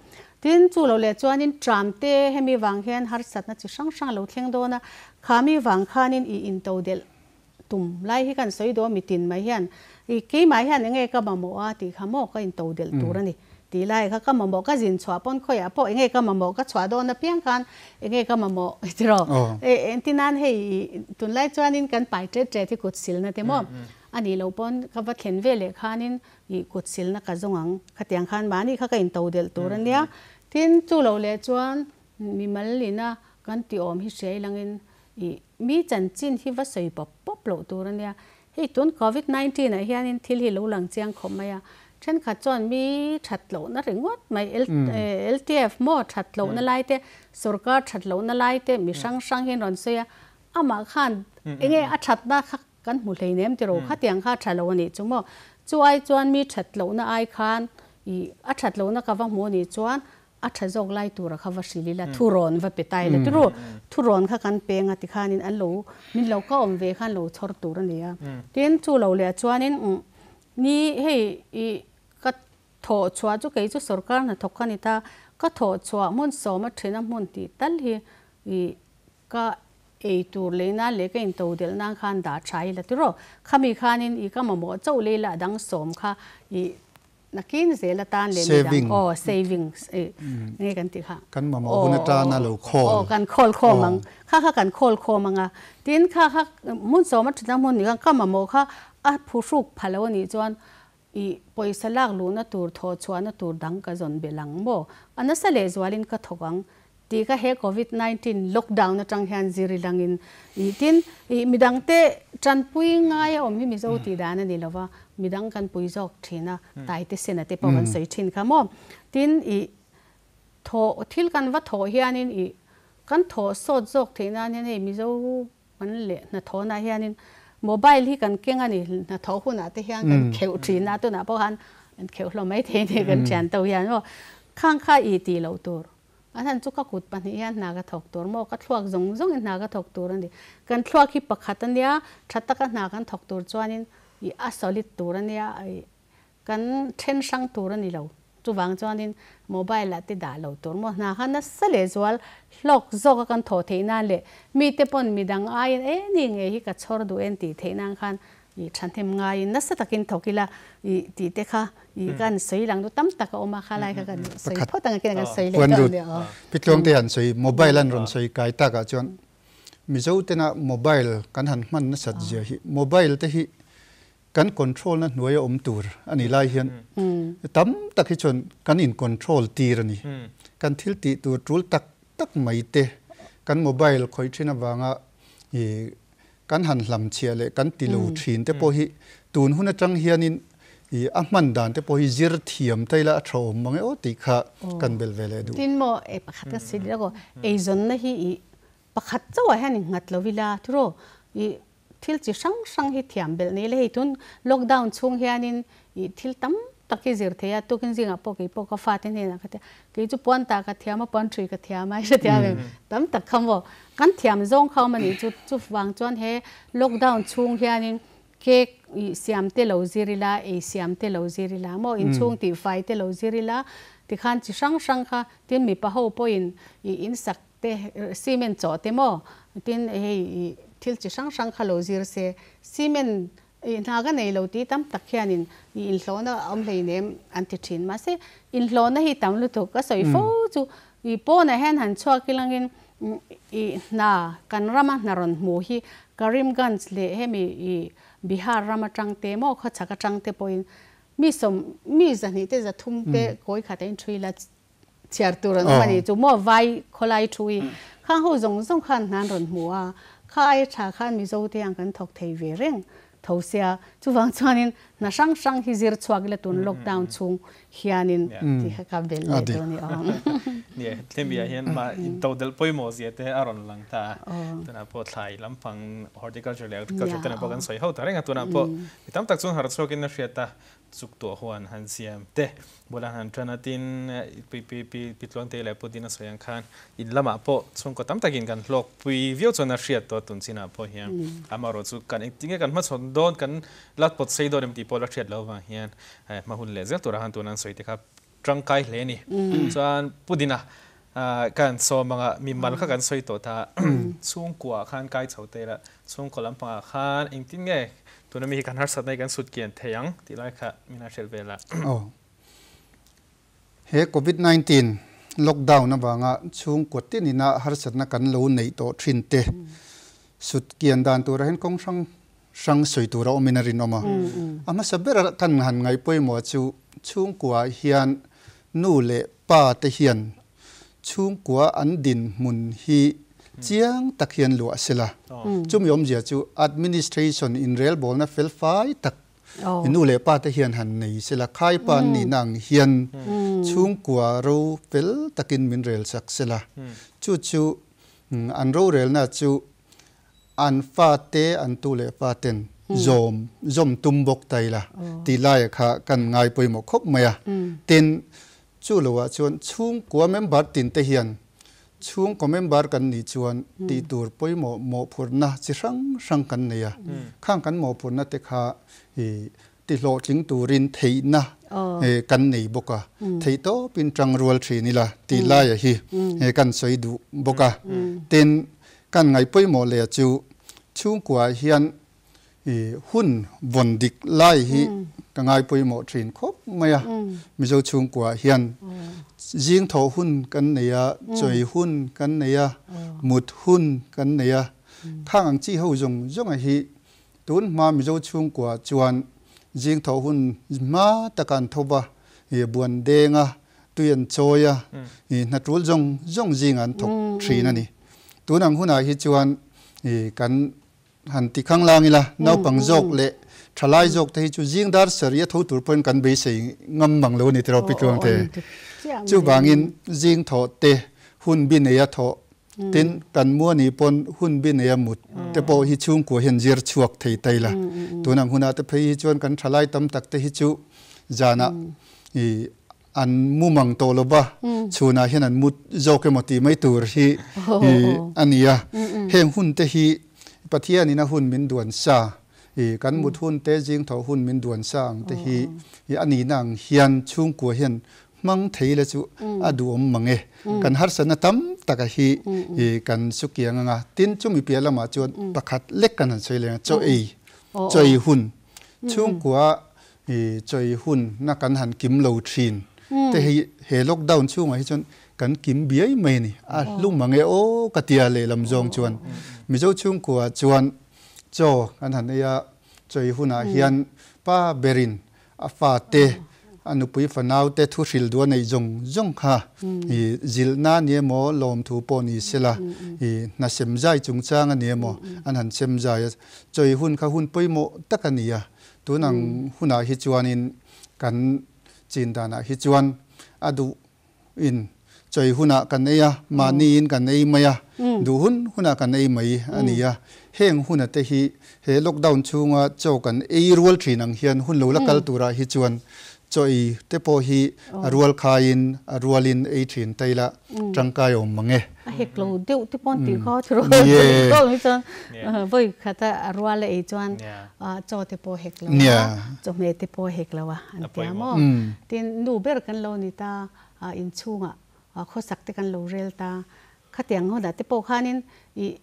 Tin, chu lo leh chuanin tram te hemi vang hian harsatna chi hrang hrang a lo thleng dawn a, kha mi vang khanin i into delh tum lai hi kan sawi duh a mitin mai hian i keimah hian enge ka mamawh a tih kha maw ka into delh tur a ni tih lai kha ka mamawh ka zin chhuah pawn khawiah pawh enge ka mamawh ka chhuah dawn apiang khan enge ka mamawh tiraw engtinan hei tunlai chuanin kan pai tet tet hi kut silna te maw a nih loh pawn ka va thlen ve leh khanin i kut silna ka zawng ang khatiang khan mahni kha ka into delh tur a nia tin chu lo leh chuan mimal ina kan tih awm hi hria ilangin I mi chanchin hi va sawi pawp pawp loh tur a nia. Hei tun Covid 19 ah hianin thil hi lo lang chiang khawp mai a. Thenkhat chuan mi that lohna ringawt mai LTF maw that lohna lai te, sorkar that lohna lai te mi hrang hrang hian rawn sawi a. Amah khan enge a thatna kha kan hmu hleinem tiraw khatiang kha a tha lo a nih chu maw. Chu ai chuan mi that lohna ai khan i a that lohna ka va hmu a nih chuan A tha zawk lai tura kha va hrilh ila, thurawn va pe ta ila tiraw, thurawn kha kan peng a tikhanin an lo, min lo ka awm ve khan lo chhawr tur a ni a. Tin, chu lo leh chuanin ni hei i ka thawh chhuah chu kei chu sorkar hnathawk ka ni ta, ka thawh chhuah hmun sawma thina hmun tih tal hi i ka Ei tur lei nan leh ka intodelh nan khan dah tha ila tiraw? Khami khanin i ka mamawh chauh lei lah dang sawm kha i nakin zel atan leh midang aw savings i nge kan tih kha Kan mamawh hun atana lo khawl aw kan khawl khawm ang kha kha kan khawl khawm ang a tin kha kha hmun sawm a thatna hmun ni khan ka mamawh kha a phuhruk pha lo anih chuan i pawisa lak luhna tur thawh chhuahna tur dang ka zawn belh ang maw a nasa leh zualin ka thawk ang Tih kha he Covid 19 lockdown atang hian zir i langin ih tin ih midangte tanpui ngai a awm hi Mizo tih dan a ni lova, midang kan pui zawk thin a, taite sena te pawh kan sawi thin kha maw. Tin ih thawh thil kan va thawh hianin ih kan thawh sawt zawk theih nan hian hei Mizo kan leh hnathawhnah hianin mobile hi kan keng a ni, hnathawh hunah te hian kan kheuh thin a, tunah pawh khan kan kheuh hlawm mai thei a ni kan thian to hian maw. Khang kha ih tih loh tur. A hlan chu ka kut pahnih hian hna ka thawk tur maw? Ka thluak zawng zawngin hna ka thawk tur a ni. Kan thluak hi pakhat a nia, tha taka hna kan thawk tur chuanin ih a solid tur a nia, ih kan then hrang tur a ni lo. Chuvang chuanin mobile ah te dah lo tur maw? Hna kha nasa leh zual hlawk zawka kan thawh theih nan leh mite pawn midang aiin e ni ngei hi ka chhawr duh en tih theih nan khan I thahnem ngaiin nasa takin thawk ila i tih te kha i kan sawi lang duh tam tak a awm a, kha lai kha kan sawi phawt ang a khin a kan sawi leh dawn nia aw. Pitluang te han sawi mobile an rawn sawi kai tak ah chuan Mizo tena mobile kan han hman nasat zia hi mobile te hi kan control na hnuai a awm tur a nih lai hian tam tak hi chuan kan in control tir a ni. Kan thil tih tur tul tak tak mai te kan mobile khawih thin avanga i Kan han hlamchhiah leh kan ti lo thin te pawh hi tun hun atang hianin i a hman dan te pawh hi zir thiam ta ila a tha awm mang e aw tih kha kan belh ve leh duh. Tin maw e pakhat ka sawi leh aw eizawnna hi i pakhat chauhah hian i nghat lo ila tiraw i thil chi hrang hrang hi thiam belh nei ila hei tun lockdown chhung hianin i thil tam tak hi zir thei a, tukin zingah pawh kei pawh ka fate hnenah ka ti a, kei chu puan tah ka thiam a, puan ṭhui ka thiam a, i hrethiam em? Tam tak kha maw? Kan thiam zawng kha awm a nih chu, chuvang chuan he lockdown chhung hianin cake ih siam te lo zir ila, ei siam te lo zir ila maw, inchhung tihfai te lo zir ila, tikhan chi hrang hrang kha, tin mipa ho pawhin ih insak te cement chawh te maw, tin hei ih thil chi hrang hrang kha lo zir se, cement I hna ka nei lo tih tam tak hianin i inhlawhna a awm hleinem an ti thin. Mahse, inhlawhna hi tam lutuk ka sawi fo chu i pawnah hian han chhuak ilangin i hna kan rama hna rawn hmuh hi Karimganj leh hemi i Bihar ram atang te maw khawchhak atang te pawhin mi sawm mi zahnih te zathum te kawi khat a inthui la chhiar tur an awm a nih chu maw vai khawlai thu hi khang ho zawng zawng khan hna an rawn hmu a, kha aia tha khan Mizo te ang kan thawk thei ve reng tho sia, chuvang chuanin hna hrang hrang hi zir chhuak ila tun lockdown chhung hianin tih kha ka belh leh dawn i awm. Nia, tlemiah hian mah intodelh pawimawh zia te a rawn lang ta a, tunah pawh thlai lampang horticulture leh agriculture te nen pawh kan sawi ho ta reng a, tunah pawh mi tam tak chuan harh chhuakin a hriat a, Chuk tuah huan han siam te bulah han tan a, tin pi pi pi pi Tluangtei leh Pu Dina sawi ang khan in lamah pawh chhungkaw tam takin kan hlawkpui viau chuan a hriat tawh tun chinah pawh hian amaherawh chu kan engtinge kan hmachhawn dawn kan la pawt sei dawn em tih pawh la hriat loh avang hian hma hun leh zel turah khan tuna an sawi te kha tangkai hle a ni. Chuan Pu Dina kan sawm anga mimal kha kan sawi tawh ta chhungkua khan kai chho te ila chhungkaw lampangah khan engtin nge tuna mi hi kan harsatna hi kan sut kian thei ang tih lai kha min a hrilh vel a. Aw. He Covid 19 lockdown avanga chhungkua tinina harsatna kan lo neih tawh thin te sut kian dan turah hian kawng hrang hrang sawi tur a awmin a rinawm a. A hmasa ber kan han ngaih pawimawh chu chhungkua hian nu leh pa te hian chhungkua an dinhmun hi chiang tak hian luah se la. Chumi awmzia chu administration inrelbawlna fel fai tak nu leh pa te hian han nei se la, khai pa an nihna ang hian chhungkua ro fel takin min rel sak se la. Chu chu an rorelna chu An fate an tu leh faten zawm zawm tum bawk ta ila tih laia kha kan ngai pawimawh khawp mai a. Tin, chu loah chuan chhungkua member tin te hian chhungkaw member kan nih chuan tih tur pawimawh mawhphurhna chi hrang hrang kan nei a. Khang kan mawhphurhna te kha i tihlawhtling turin theihna kan nei bawk a, theih tawpin tangrual thin ila tih laia hi kan sawi duh bawk a. Tin, Kan ngaih pawimawh leh chu chhungkua hian i hun vawn dik lai hi ka ngai pawimawh thin khawp mai a. Mizo chhungkua hian zing thawh hun kan nei a, chawi hun kan nei a, mut hun kan nei a. Khang ang chi ho zawng zawng a hi tun hma Mizo chhungkua chuan zing thawh hun hma taka an tho va, i buan deng a, tui an chawi a, i hna tul zawng zawng zingah an thawk thin a ni. Tun ang hunah hi chuan i kan han ti khang lang ila, naupang zawk leh thalai zawk te hi chu zing dar sarih a tho tur pawhin kan beisei ngam mang lo a ni tiraw Pi Tluangte. Chuvangin zing thawh te hun bi neia thawh tin kan mua nih pawn hun bi neia mut te pawh hi chhungkua hian zir chhuak thei ta ila. Tun ang hunah te phei hi chuan kan thalai tam tak te hi chu zanah i an mu mang tawh lo va, chhunah hian an mu zawk emaw tih mai tur hi a ni a. Heng hun te hi Pathianin a hun min duan sa, kan mut hun te, zing tho hun min duan sa ang te hi a nihna ang hian chhungkua hian hmang thei la chu a duhawm mang e. Kan harsatna tam taka hi kan sukiang anga, tin chumi piah lamah chuan pakhat lek kan han sawi leh ang, chaw ei, chaw ei hun chhungkua I chawi hun na kan han kim lo thin te hi he lockdown chhungah hi chuan kan kim biai mai a ni. A hlu mang e aw ka tia lehlam zawng chuan Mizo chhungkua chuan chaw kan han ei a, chawi hunah hian pa berin a fate a nupui fanau te thu hrilh duh a neih zawng zawng kha i zilhna a ni emaw lawmthu pawh ni sela i hna sem zai chungchang a ni emaw an han sem zai a, chawi hun kha hun pawimawh tak a ni a. Tun ang hunah hi chuanin kan chin danah hi chuan a duh in chawi hunah kan ei a, mahniin kan ei mai a, duh hun hunah kan ei mai a ni a. Heng huna te hi he lockdown chhunga chaw kan ei rual thin ang hian hun lo la kal turah hi chuan chaw ei te pawh hi a rual khaiin a rualin ei thin ta ila tangkai awm mang e. A hek lo deuh te pawh an tih kha thurawl chu ni chuan vawi khat a rual a ei chuan chaw te pawh hek lo a, chawhmeh te pawh hek lo a an ti a maw. Tin, nu ber kan lo ni ta, inchhungah khawsak te kan lo rel ta, khatiang hunah te pawh khanin ih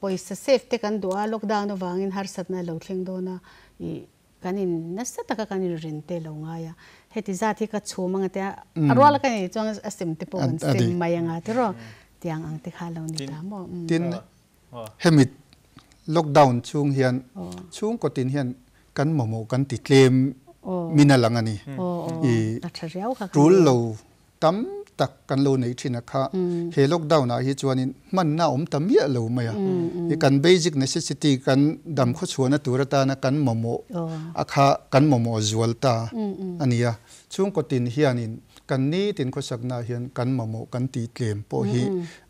pawisa safe te kan duh a, lockdown avangin harsatna a lo thleng dawn a, ih Kan in nasa taka kan in rin te lo ngai a, heti zat hi ka chhum anga tia a rual a ka nei chuan a sem te pawh kan sem mai anga tiraw tiang ang te kha lo ni ta maw. Tin, hemi lockdown chhung hian chhungkaw tin hian kan mamawh kan ti tlem min a lang a ni. I tul lo Tam tak kan lo neih thin a kha. He lockdown ah hi chuanin hmanna a awm ta miah lo mai a. I kan basic necessity kan dam khawchhuahna tur atana kan mamawh a kha kan mamawh zual ta a ni a. Chhungkaw tin hianin kan nitin khawsakna ah hian kan mamawh kan tih tlem pawh hi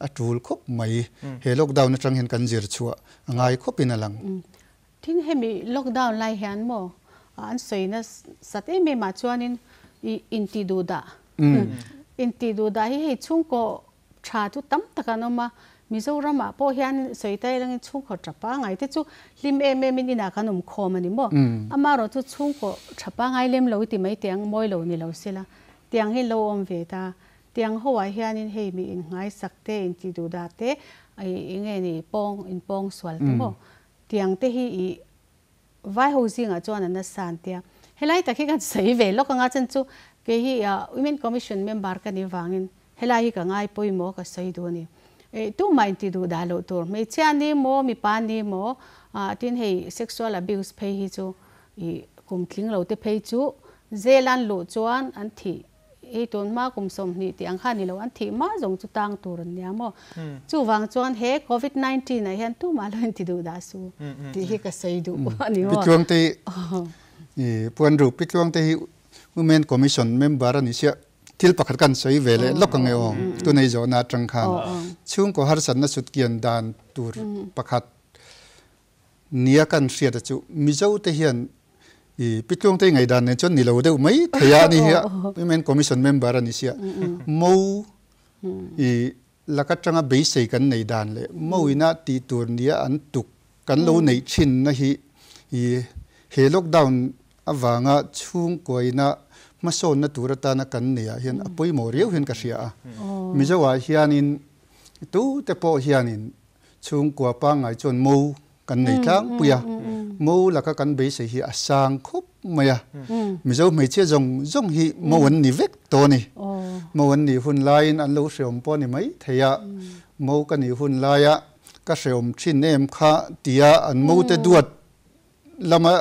a tul khawp mai. He lockdown atang hian kan zir chhuah a ngai khawpin a lang. Tin hemi lockdown lai hian maw an sawina sat em em ah chuanin i intih duh dah intih duh dah hi hei chhungkaw tha chu tam tak an awm a, Mizoram ah pawh hian sawi ta elangin chhungkaw tha pangai te chu hlim em em in inah kan awm khawm a ni maw, amaherawh chu chhungkaw tha pangai lem lo i ti mai teh ang mawi lo ni lo sela tiang hi lo awm ve ta, tiang ho ah hianin hei mi inngaisak te intih duh dah te eng nge ni pawng inpawng sual te maw Tiang te hi i vai ho zingah chuan an nasa an tia. Helai tak hi kan sawi ve lawk anga chan chu kei hi Women Commission member ka nih vangin helai hi ka ngai pawimawh ka sawi duh a ni. Tumah inti duh dah loh tur hmeichhia ni maw mipa ni maw tin hei sexual abuse phei hi chu i kum tling lo te phei chu jail an luh chuan an thih Hei tun hma kum 20 tih ang kha ni lo, an thih mah zawng chu tang tur an nia maw? Chuvang chuan he Covid 19 ah hian tumah lo inti duh dah su tih hi ka sawi duh a ni maw? Pitluangte hi Puan Ru, Pitluangte hi Women Commission member a ni sia, thil pakhat kan sawi ve leh lawk ang e aw, tunei zawhna atang khan chhungkaw harsatna sutkian dan tur pakhat Nia kan hriat a chu Mizo te hian i Pitluang te ngaihdan nen chuan ni lo deuh mai thei a ni hi a Women Commission member a ni sia Mo i lak atanga beisei kan nei dan leh Mo ina tih tur nia an tuk kan lo neih thin na hi i he lockdown avanga chhungkua ina hmasawnna tur atana kan neih ah hian a pawimawh riau hian ka hria a Mizo ah hianin tu te pawh hianin. Chhungkua pangngai chuan mo kan nei tlangpui a, mo laka kan beisei hi a sang khawp mai a. Mizo hmeichhia zawng zawng hi mo an ni vek tawh a ni. Mo an nih hun laiin an lo hreawm pawh a ni mai thei a, mo ka nih hun laia ka hreawm thin em kha tia an mo te duat lama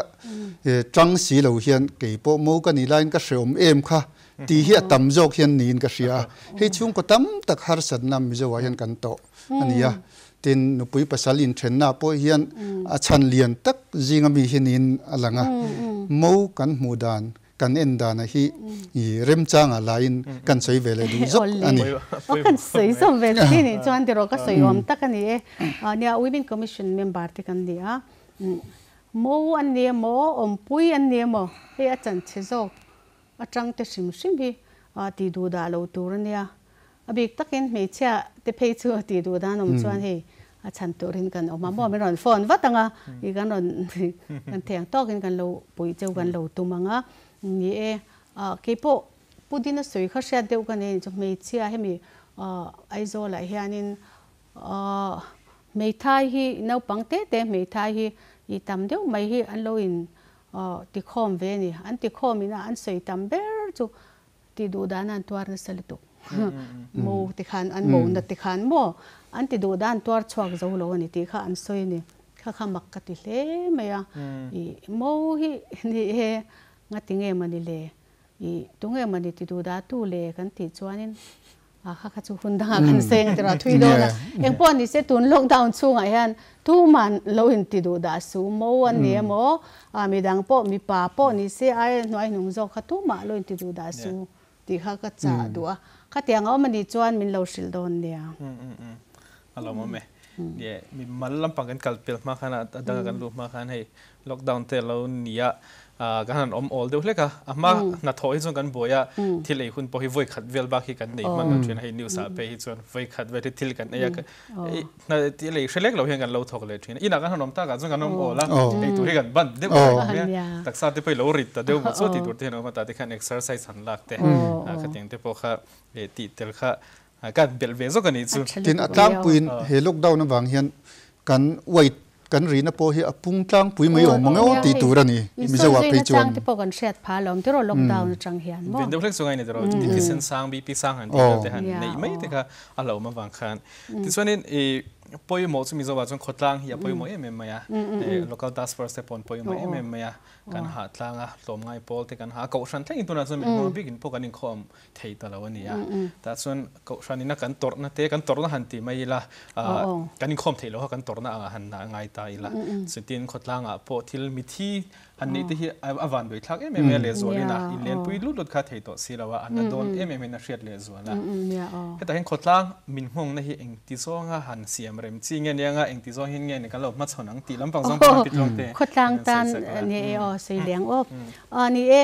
tang si lo hian kei pawh mo ka nih laiin ka hreawm em kha tih hi a tam zawk hian niin ka hria a. Hei chhungkaw tam tak harsatna Mizoah hian kan tawh a ni a. Tin, nupui pasal inthenna pawh hian a chhan lian tak zinga mi hi niin a lang a. Mo kan hmuh dan, kan en dana hi remchanga laiin kan sawi ve leh duh zawk a ni. Aw kan sawi zawm ve thin nih chuan tiraw ka sawi awm tak a ni e. Nia Women Commission member te kan ni a. Mo an ni emaw, awmpui an ni emaw, hei a chanchhe zawk atang te hrim hrim hi tih duh dah lo tur a nia. A bik takin hmeichhia te phei chu tih duh dan awm chuan hei a chhan turin kan awm a maw, min rawn phone vat ang a, ih kan rawn kan thei ang tawkin kan lo puih cheu kan lo tum ang a. Ni e, keipawh Pu Dina sawi kha hriat deuh ka nei a ni chu, hmeichhia hemi Aizawlah hianin Aw, hmeithai hi naupang te te hmeithai hi i tam deuh mai hi an lo in tikhawm ve a ni. An tikhawm in a an sawi tam ber chu ti duh dan an tuar nasa lutuk. Mo te khan an mo na te khan maw an ti duh dan tuar chhuak zo lo a ni tih kha an sawi a ni. Kha kha mak ka ti hle mai a. I mo hi ni e ngati nge mawni le i tunge mawni ti duh dah tu le kan tih chuanin A kha kha chu hun dangah kan seng tir a thui dawn a. Eng pawh ni se tun lockdown chhungah hian tuman lo in ti duh dah su mo an ni emaw a midang pawh mipa pawh ni se ai hnuai hnung zawk kha tumah lo in ti duh dah su tih kha ka chah duh a. Khatiang a awm a nih chuan min lo hrilh dawn nia. A lo awm e. Mi mal lampang kan kal pel hma khan a danga kan luh hma khan hei Lockdown te lo nia kan han awm awl deuh hlek a, a hma hnathawh hi chuan kan buai a, thil ei hun pawh hi vawi khat vel bak hi kan nei hman lo thin a, hei news ah phei hi chuan vawi khat vel hi thil kan ei a, thil ei hre lek lo hian kan lo thawk leh thin a, inah kan han awm takah chuan kan awm awl a, ei tur hi kan ban deuh reng mai a, taksa te pawh hi lo rit ta deuh maw chuan tih tur te hian a awm a, tah te khan exercise han lak te, khatiang te pawh kha tih tel kha kan belh ve zawk a nih chu. Tin, a tlangpuiin he lockdown avang hian kan weight Kan rihna pawh hi a pung tlangpui mai awm ang emaw tih tur a ni, Mizo ah phei chuan. Insawi zuina chang te pawh kan hriat phah alawm tiraw lockdown atang hian maw? Ven deuh hlek chu ngai ni tiraw, thisen sang, BP sang han tih vel te han neih mai te kha a hlauhawm avang khan. Tichuanin i pawimawh chu Mizo ah chuan khawtlang hi a pawimawh em em mai a, local task force te pawh an pawimawh em em mai a, kan hah tlang a, tlawmngai pawl te kan hah a, kohhran thlengin tunah chuan mihmang bikin pawh kan inkhawm thei ta lo a ni a. Tah chuan Kohhran ina kan tawrhna te, kan tawrhna han ti mai ila, kan inkhawm theih loha kan tawrhna angah han ngai ta ila. Chutin khawtlangah pawh thil mithi han neih te hi a van buaithlak em em a lehzualin a inlenpui lut lut kha thei tawh si lo a, a na dawn em em in a hriat lehzual a. Hetah hian khawtlang min nghawngna hi engti zawnga han siam rem chi nge nia nga engti zawng hian nge ni kan lo hmachhawn ang tih lampang zawng pawh han ti tluang te. Khawtlang tan ni e aw, sawi leng aw. Ni e,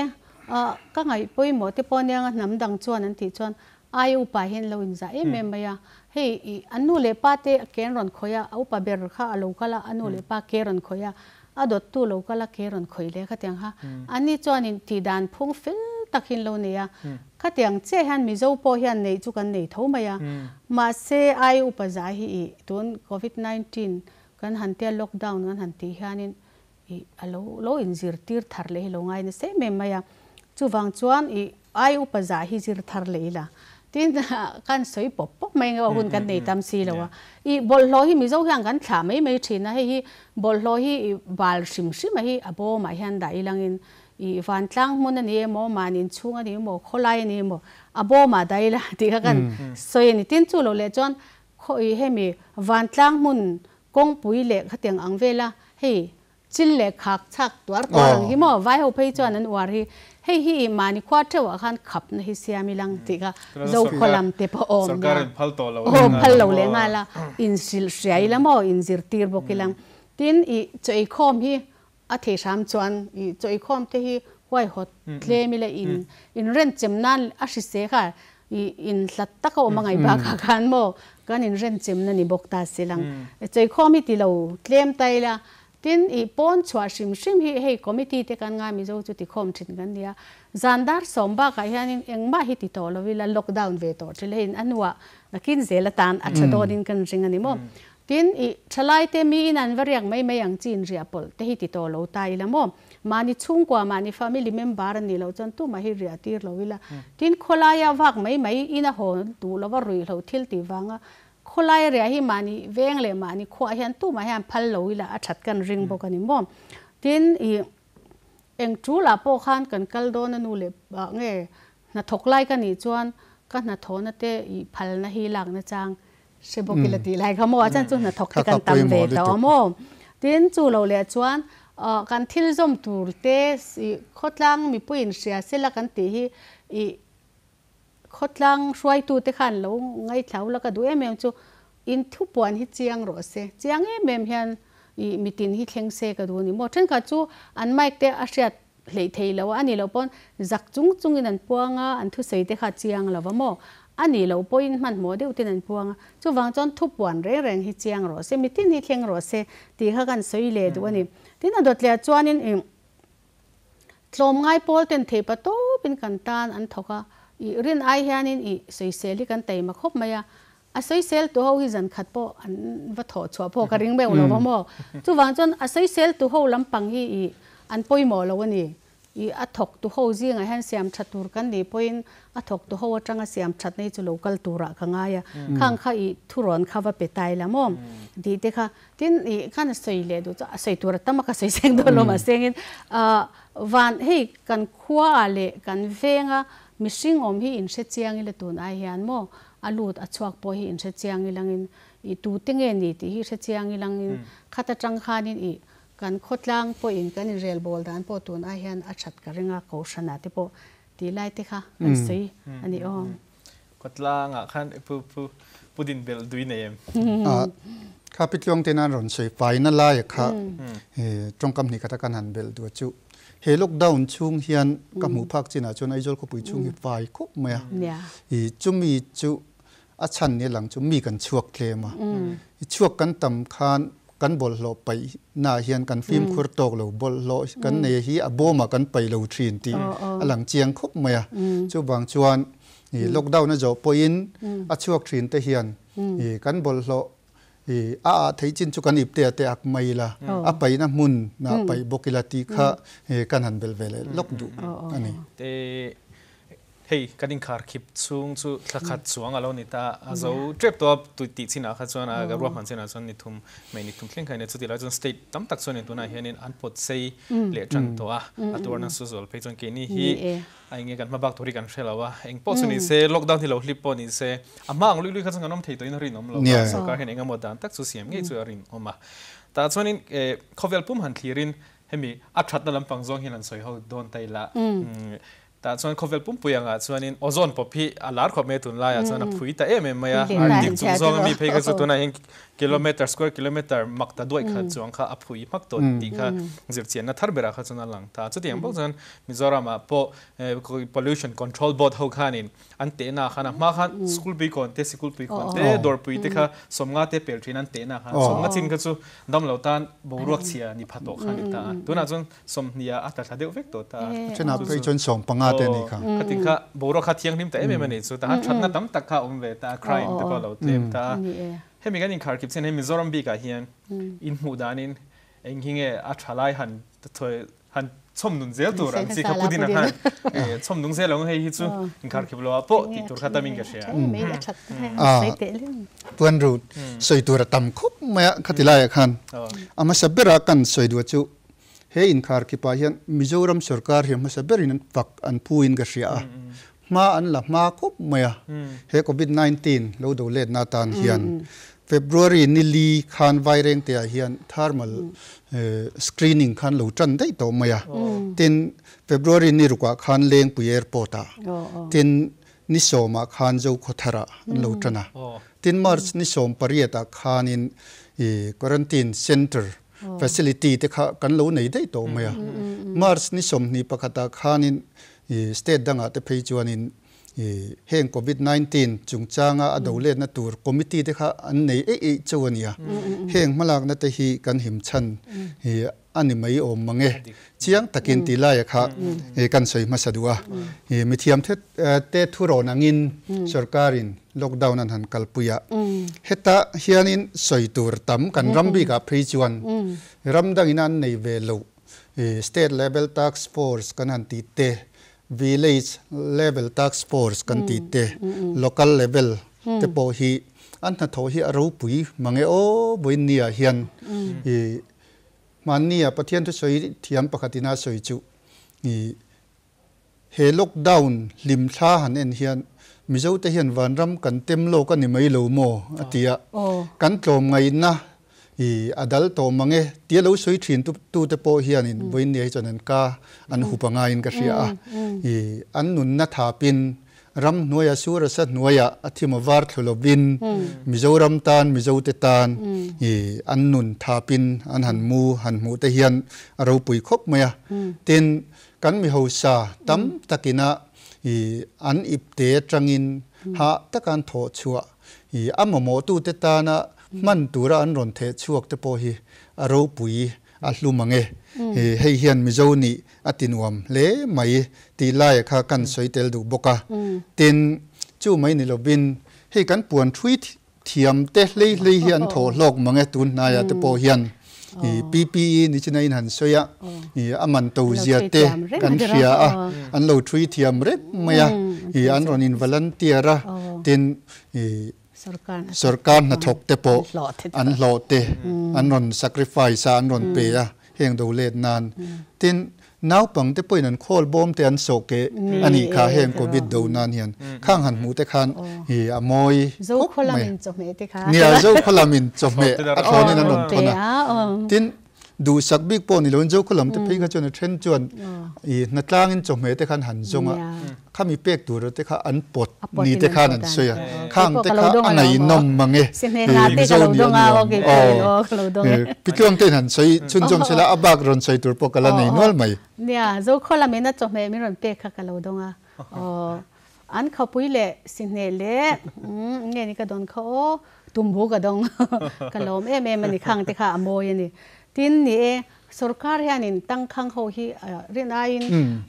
ka ngaih pawimawh te pawh nia nga hnam dang chuan an tih chuan Ai upa hian lo inzah em em mai a, hei i a nu leh pa te ke an rawn khawih a, a upa ber kha a lo kal a, a nu leh pa ke rawn khawih a, a dawttu lo kal a ke rawn khawih leh khatiang kha ani chuanin tihdan phung fel tak hi an lo nei a, khatiang chiah hian Mizo pawh hian neih chu kan nei tho mai a, mahse ai upa zai hi i tun covid 19 kan han tia lockdown kan han tih hianin i a lo lo inzirtir thar leh hi lo ngai nasa em em mai a, chuvang chuan i ai upa zah hi zir thar leh ila tin kan sawi pawp pawp mai nge hun kan nei tam si lo a, i bawlhhlawh hi Mizo hian kan thlah mai mai thin a, hei hi bawlhhlawh hi i bal hrim hrim a hi a bawmah hian dah ilangin i vantlang hmun a ni emaw mahni inchhung a ni emaw khawlai a ni emaw a bawmah dah ila tih kha kan sawi a ni, tin chu lo leh chuan khaw i hemi vantlang hmun Kawngpui leh khatiang ang vela hei chil leh khak chhak tuar tuar ang hi maw vai ho phei chuan an uar hi hei hi i mahni khua theuh ah khan khap na hi siam ilang tih kha Zokhaw lam te pawh awm nia aw phal lo leh nghal a in hrilh hria ila maw in zirtir bawk ilang tin i chaw eikhawm hi a thei hram chuan i chaw eikhawm te hi huaihawt tlem ila in inrenchem nan a hrise kha i inhlat tak a awm a ngaih bakah khan maw kan inrenchem na ni bawk ta si lang. Chaw eikhawm hi ti lo tlem ta ila tin i pawn chhuah hrim hrim hi hei committee te kan ngai Mizo chu tikhawm thin kan nia zan dar sawm bakah hianin engmah hi ti tawh lo ila lockdown ve tawh thil hei a hnuah nakin zel atan a tha dawnin kan ring a ni maw. Tin, i thalai te mi in an va riak mai mai ang chi in riah pawlh te hi ti tawh lo ta ila maw? Mahni chhungkua, mahni family member a nih loh chuan tumah hi riah tir lo ila. Tin, khawlaia vak mai mai in a haw duh lova ruihhlo thil tih vanga khawlai riah hi mahni veng leh mahni khuah hian tumah hian phal lo ila a that kan ring bawk a ni maw? Tin, i eng tulah pawh khan kan kal dawn a nu leh nge hnathawk lai ka nih chuan ka hnathawhna te i phalna hi lakna chang hre bawk ila tih lai kha maw a chan chu hnathawk te kan tam ve tawh a maw tin chu lo leh chuan kan thil zawm tur te ih khawtlang mipui in hria sela kan tih hi ih khawtlang hruaitu te khan lo ngaithlau la ka duh em em chu in thupuan hi chiang rawh se chiang em em hian ih mitin hi thleng se ka duh a ni maw thenkhat chu an mic te a hriat Hleih thei lo a ni lo pawn zak chung chungin an puang a, an thusawi te kha chiang lo va maw? A nih loh pawhin hmanhmawh deuh ten an puang a, chuvang chuan thupuan reng reng hi chiang rawh se, mitin hi thleng rawh se tih kha kan sawi leh duh a ni. Tin, a dawt leh chuanin ih tlawm ngai pawl ten thei pa tawpin kan tan an thawk a, ih rin ai hianin ih sawisel hi kan taima khawp mai a, A sawisel tu ho hi zan khat pawh an va thawh chhuah pawh ka ring meuh lo va maw? Chuvang chuan a sawisel tu ho lampang hi ih an pawimawh lo a ni. Ih a thawk tu ho zingah hian siam tha tur kan nih pawhin a thawk tu ho atanga siam that nei chu lo kal turah ka ngai a. Khang kha ih thurawn kha va pe tai la maw? Tih te kha. Tin ih khan a sawi leh duh chu a sawi tur a tam a ka sawi seng dawn lo mahsengin ah van hei kan khuaah leh kan venga mihring awm hi inhre chiang ila tun ai hian maw? A lut a chhuak pawh hi inhre chiang ilangin i tute nge ni tih hi hre chiang ilangin khat atang khanin i kan khawtlang pawhin kan inrel bawl dan pawh tun ai hian a that ka ring a, kohhranah te pawh tih lai te kha kan sawi a ni aw. Khawtlangah khan pu pu pu din belh dui nei em? Kha Pi Tluang ten an rawn sawi faina laia kha tawngkam hnih khat a kan han belh duh chu. He lockdown chhung hian ka hmuh phak chinah chuan Aizawl khawpui chhung hi fai khawp mai a. I chumi chu a chhan ni lang chu mi kan chhuak tlem a. I chhuak kan tam khan kan bawlhhlawh paih naah hian kan fimkhur tawk lo, bawlhhlawh kan nei hi a bawmah kan paih lo thin tih a lang chiang khawp mai a. Chuvang chuan i lockdown a zawh pawhin a chhuak thin te hian i kan bawlhhlawh I a ah theih chin chu kan ip te a te ak mai ila, a paihna hmun ah paih bawk ila tih kha kan han belh ve leh lawk duh a ni. Te hei kan inkhar khip chhung chu thla khat chuang a lo ni ta, a zo tep tawh a tui tih chinah kha chuan a ruahman chinah chuan ni thum mai ni thum thleng kha a ni a, chuti lai chuan state tam tak chuanin tunah hianin an pawt sei leh tan tawh a, a tuarna su zual phei chuan keini hi A enge kan hma bak tur hi kan hre lo a, eng pawh chu ni se, lockdown hi lo hlip pawh ni se, a hma ang lui lui kha chuan kan awm thei tawhin a rinawm lo a, sorkar hian eng emaw dan tak chu siam ngei chu a rinawm a. Tah chuanin khawvel pum han thlirin hemi a thatna lampang zawng hian han sawi ho dawn ta ila, tah chuan khawvel pumpui angah chuanin ozone pawp hi a lar khawp mai a tunlaiah chuan a phui ta em em mai a, Arctic chung zawng ami phei kha chu tunah hian kilometer, square kilometer mak ta duaih khat chuang kha a phui hmak tawh tih kha zirchianna thar berah kha chuan a lang ta. Chutiang bawk chuan Mizoramah pawh Pollution Control Board ho khanin an tehna khan a hma khan school pui kawn te, sikul pui kawn te, dawr pui te kha sawmnga te pel thin an tehna khan sawmnga chin kha chu damlo tan boruak chhia ni pha tawh kha a ni ta a. Tunah chuan sawmhnih ah a tla thla deuh vek tawh ta a. Thenah phei chuan sawmpanga te a nih kha. Khatin kha boruak kha thianghlim ta em em a nih chu. Tahan thatna tam tak kha a awm ve ta a, crime te pawh a lo tlem ta a. Hemi kan inkharkhip chian hi Mizoram bikah hian inhmuh danin eng hi nge a tha lai han han chhawm nun zel tur ang chi kha Putin a khan chhawm nung zel ang hei hi chu inkharkhip lo ah pawh tih tur kha tamin ka hria. Puan ru sawi tur a tam khawp mai a khati laiah khan a hmasa bera kan sawi duh chu he inkharkhip ah hian Mizoram sorkar hi a hmasa berin an fak an phu in ka hria a hma an la hma khawp mai a he covid 19 lo do letna atan hian February ni li khan Vairengte ah hian thermal screening khan lo tan daih tawh mai a, tin February ni rukah khan Lengpui Airport ah, tin ni sawmah khan Zokhawthar ah an lo tan a, tin March ni 18 ah khanin quarantine centre facility te kha kan lo nei daih tawh mai a, March ni 21 ah khanin state dangah te phei chuanin. Heng Covid 19 chungchanga a do letna tur committee te kha an nei eih eih chauh a nia. Heng hmalakna te hi kan him chhan a ni mai awm mang e. Chiang takin tih laia kha kan sawi hmasa duh a. Mithiam te thurawn angin sorkarin lockdown an han kalpui a. Heta hianin sawi tur tam kan ram bikah phei chuan ram dangin an nei ve loh state level task force kan han tih te, Village level task force kan tih te, local level te pawh hi an hnathawh hi a ropui mang e aw Vawiinnia hian i hmannia Pathian thusawi thiam pakhatin a sawi chu i he lockdown hlimthla han en hian Mizote hian vanram kan tem lawk a ni mai lo maw a ti a, kan tlawmngaihna I a dal tawh mang e tia lo sawi thin tute pawh hianin vawiinnia hi chuan an ka an hup a ngaiin ka hria a. I an nunna thapin ram hnuaia sur a sa hnuaia a thim a var thlu lovin Mizoram tan Mizote tan i an nun thapin an han mu han hmuh te hian a ropui khawp mai a. Tin, kan mi hausa tam takina i an ipte atangin hah taka an thawh chhuah i a mamawhtute tana Hman tura an rawn theh chhuak te pawh hi a ropui a hlu mang e. Hei hian Mizo nih a ti nuam hle mai tih laia kha kan sawi tel duh bawk a. Tin, chu mai ni lovin hei kan puan thui thiam te hlei hlei hi an thawh hlawk mang e tun hnaiah te pawh hian PPE ni china in han sawi a, a man to zia te kan hria a, an lo thui thiam reng mai a, an rawn in volunteer a, tin Sorkar hnathawk te pawh an hlawh te an rawn sacrifice a, an rawn pe a heng do let nan. Tin, naupang te pawhin an khawl bawm te an sawh keh a nih kha heng covid do nan hian. Khang han hmuh te khan i a mawi khawp mai. Nia, Zokhawlamin chawhmeh a thlawnin an rawn thawn a. Tin, Duhsak bik pawh ni loin Zokhaw lam te phei kha chuan a then chuan i hnatlangin chawhmeh te khan han zawng a, khami pek tur te kha an pawt ni te khan an sawi a, khang te kha a ngaihnawm mang e, Mizo ni a ni awm aw. Pitluang te in han sawi chhunzawm sela a bak rawn sawi tur pawh ka la nei nual mai. Nia, Zokhaw lamin a chawhmeh min rawn pek kha ka lo dawng a, aw an khawpui leh sihneh leh nge ni ka dawn kha aw. Tumbu ka dawng ka lawm em em a ni khang te kha a mawi a ni. Tin ni e, sorkar hianin tangkhang ho hi rin aiin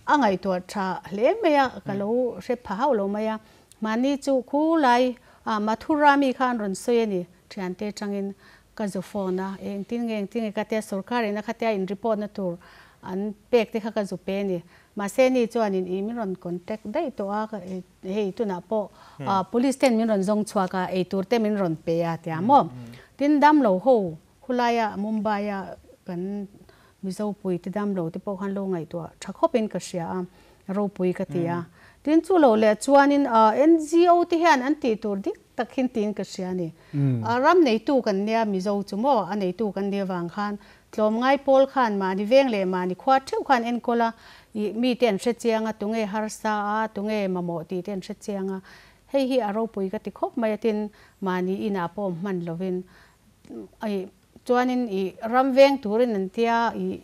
a ngaihtuah tha hle mai a, ka lo hre pha hauh lo mai a. Mahni chu khulai Mathura mi kha an rawn sawi a ni, thiante atangin ka zu phone a, engtin nge engtin nge ka tia sorkar in a khatia in report na tur an pek te kha ka zu pe a ni. Mahse ni chuanin i min rawn contact daih tawh a, Hei tunah pawh police ten min rawn zawng chhuak a, eitur te min rawn pe a tia maw. Tin damlo ho khulaia Mumbai a kan Mizo pui te damlo te pawh khan lo ngaihtuah tha khawp in ka hria a, ropui ka ti a. Tin chu lo leh chuanin NGO te hian an tih tur dik tak hin tiin ka hria a ni. Ram neitu kan nia Mizo chu maw, a neitu kan nih avang khan Tlawmngai pawl khan mahni veng leh mahni khua theuh khan enkawl a, ih mite an hre chiang a, tunge harsa a, tunge mamawh tih te an hre chiang a. Hei hi a ropui ka ti khawp mai a, tin mahni inah pawh awm hman lovin ih chuanin ih ram veng turin an tia ih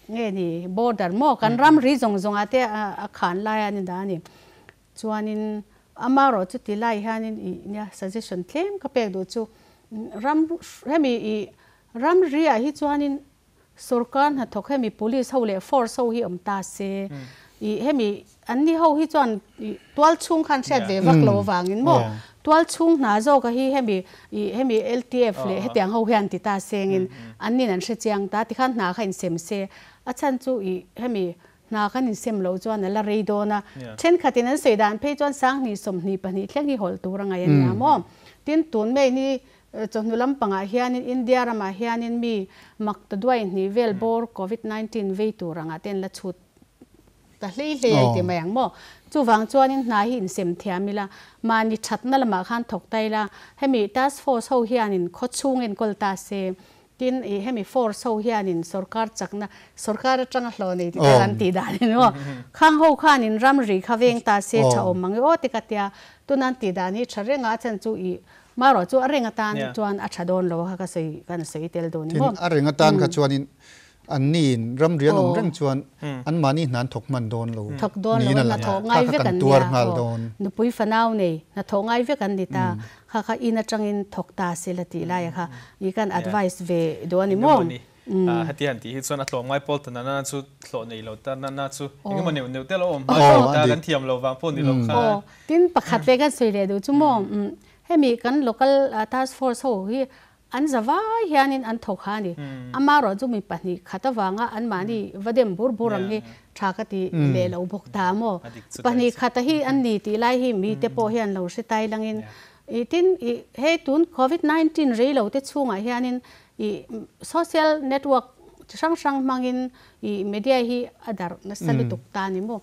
nge ni border maw kan ram ri zawng zawng ah te a khan lai a ni dah a ni. Chuanin amarawh chu ti lai hianin ih nia suggestion tlem ka pek duh chu ram hemi ih ramri ah hi chuanin sorkar hnathawk hemi police ho leh force ho hi awm ta se ih hemi an ni ho hi chuan ih tual chhung khan hriat ve vak lo avangin maw tual chhung hna zawk a hi hemi ih hemi LTF leh hetiang ho hian ti ta sengin an nin an hre chiang ta tikhan hna kha insem se a chhan chu ih hemi Hna kan insem loh chuan a la rei dawn a, thenkhatin an sawi dan phei chuan sanghnih 22 thleng hi hawlh tur a ngaih a nia maw? Tin, tun mai ni chawhnu lampangah hianin India ramah hianin mi mak ta duai hnih vel bawr Covid 19 vei tur angah te an la chhut ta hlei hlei a ti mai ang maw? Chuvang chuanin hna hi insem thiam ila, mahni thatna lamah khan thawk ta ila, hemi task force ho hianin khawchhung enkawl ta se, Tin, i hemi force ho hianin sorkar chakna, sorkar atanga hlawh nei tih te kan tih dan in aw. Khang ho khanin ramri kha veng ta se tha awm ang i aw ti ka tia. Tuna an tih dan hi tha reng a, a chhan chu i marawh chu a reng atan chuan a tha dawn lo a kha ka sawi, kan sawi tel dawn i maw. Tin, a reng atan kha chuanin An niin ramri an awm reng chuan an mahni hna an thawk hman dawn lo Thawk dawn lo niin a a, lang a, hnathawh kha ngai kha vek kan an tuar nia nghal aw. dawn. Nupui fanau nei, hnathawh ngai vek an ni ta. Kha kha in atangin thawk ta se la tih laia kha i kan advice ve duh a ni maw? Engemaw ni, heti han tih hi chuan a tlawm ngai pawl ta nana chu hlawh nei lo ta nana chu engemaw neuh neuh te lo awm hma thin ta, kan thiam lo vang pawh ni lo khan. Aw, tin pakhat leh kan sawi leh duh chu maw, hemi kan local task force ho hi An za vai hianin an thawk ha a ni. Amaherawh chu mi pahnih khat avanga anmahni va dem bur bur ang hi tha ka ti leh lo bawk ta maw? Pahnih khata hi an ni tih lai hi mite pawh hian lo hre tai langin i tin i hei tun covid 19 rei lo te chhungah hianin i social network chi hrang hrang hmangin i media hi a darh nasa lutuk ta a ni maw?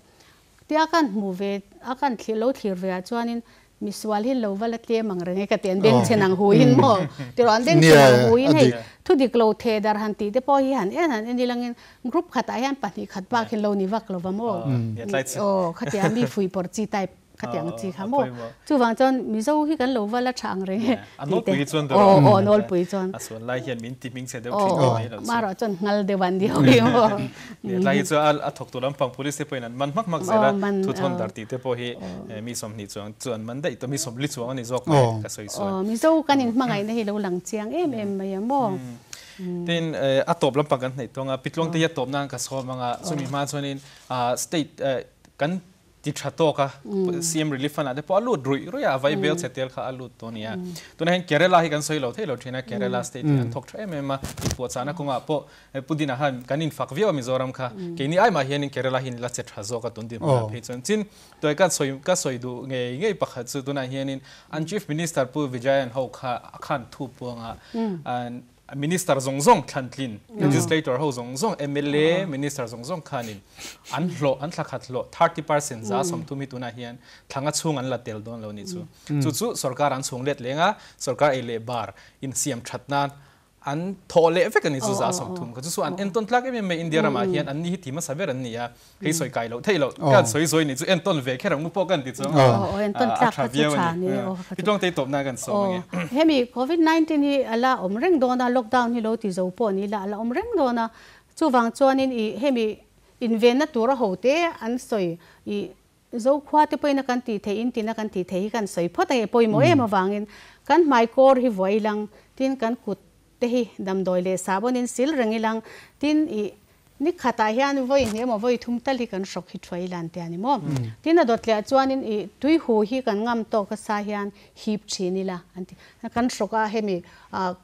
Tia kan hmuh ve a kan thlir lo thlir ve ah chuanin misual hi lo va la tlem ang reng e ka ti an bengchhen ang huin maw tiraw an bengchhen ang huin hei thu dik lo theh dar han tih te pawh hi han en han en ilangin group khatah hian pahnih khat bak hi lo ni vak lo va maw aw khatia mi fuihpawrh chi type khatiang chi kha maw chuvang chuan Mizo hi kan lo va la tha ang reng e tih te aw aw nawlpui chuan a suan lai hian min ti hming chhe deuh thin mai lo chu marawh chuan nghal deuh an diau hi maw tlai hi chu a thawk tur lampang police te pawhin an man hmak hmak zel a thu thawn dar tih te pawh hi mi 20 chuang chu an man daih tawh mi 40 chuang a ni zawk mai ka sawi sual Mizo kan inhmangaihna hi lo lang chiang em em mai a maw Tin a tawp lampang kan hnaih tawng a Pitluang te hi a tawp nan ka sawm anga chumi hma chuanin state kan Ti tha tawk a, CM Relief Fund ah te pawh a lut ruih ruih a, a vai bel chhe tel kha a lut tawh a ni a. Tunah hian Kerala hi kan sawi lo thei lo thin a, Kerala state hi an thawk tha em em a, inpuahchahna kawngah pawh Pu Dina khan kan infak viau a Mizoram kha, keini ai mah hianin Kerala hi la che tha zawk a tun dinhmunah phei chuan. Chin, tuai ka sawi ka sawi duh ngei ngei pakhat chu tunah hianin an Chief Minister Pu Vijayan ho kha a khan thu puanga Minister zawng zawng thlantlin, legislator ho zawng zawng, mla, minister zawng zawng khanin an hlawh, an thla khat hlawh 30% za 30 hi tunah hian thlanga chhung an la tel dawn lo ni chu. Chu chu sorkar an chhung let leng a, sorkar ei leh bar insiam that nan an thawh leh vek a ni chu za 30 kha. Chu chu an entawn tlak em em mai India ramah hian anni hi ti hmasa ber an ni a. Hei sawi kai loh theih loh kan sawi zawi nih chu entawn ve kher ang mu pawh kan ti chuang a tha viau a ni. Pitluang tei tawpna kan sawm ang e. Hemi covid 19 hi a la awm reng dawn a, lockdown hi lo ti zo pawh ni ila a la awm reng dawn a, chuvang chuanin i hemi invenna tura hote an sawi i Zokhua te pawhin a kan tih theih in tina kan tih theih hi kan sawi phawt ang e, pawimawh em avangin kan hmai kawr hi vuah ilang tin kan kut te hi damdawi leh sahbawnin sil reng ilang tin ih ni khatah hian vawi hnih emaw vawi thum tal hi kan hrawk hi thuai ila an ti a ni maw? Tin a dawt leh chuanin ih tui hu hi kan ngam tawk a sa hian hip thin ila an ti. Kan hrawk a hemi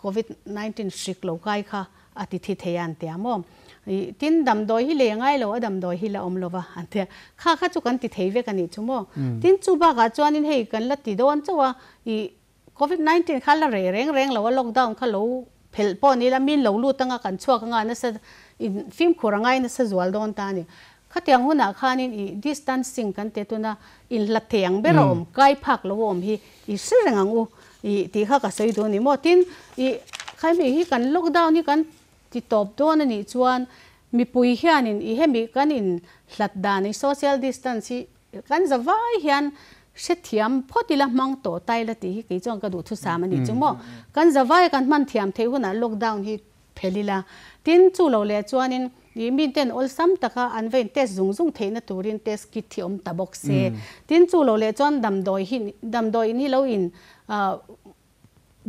covid 19 hrik lo kai kha a ti thi thei a an ti a maw? Ih tin damdawi hi lei ngai lo a damdawi hi la awm lo va an ti a. Kha kha chu kan ti thei vek a nih chu maw? Tin chu bakah chuanin hei kan la ti dawn chauh a ih Covid 19 kha la reh reng reng lo a, lockdown kha lo phelh pawh ni ila, min lo lut anga kan chhuak anga nasa in fimkhur a ngai nasa zual dawn ta a ni. Khatiang hunah khanin i distancing kan ti tuna inhlat thei ang ber a awm, kai phak lo a awm hi i hre reng ang u i tih kha ka sawi duh a ni maw. Tin, i khaimi hi kan lockdown hi kan ti tawp dawn a nih chuan mipui hianin i hemi kan inhlat dan i social distance hi Kan za vai hian hrethiam phawt ila hmang tawh ta ila tih hi kei chuan ka duhthusam a nih chu maw. Kan za vai kan hman thiam theih hunah lockdown hi phel ila. Tin, chu lo leh chuanin ih miten awlsam taka an va in test zung zung theihna turin test kit hi awm ta bawk se. Tin, chu lo leh chuan damdawi hi damdawi in hi lo in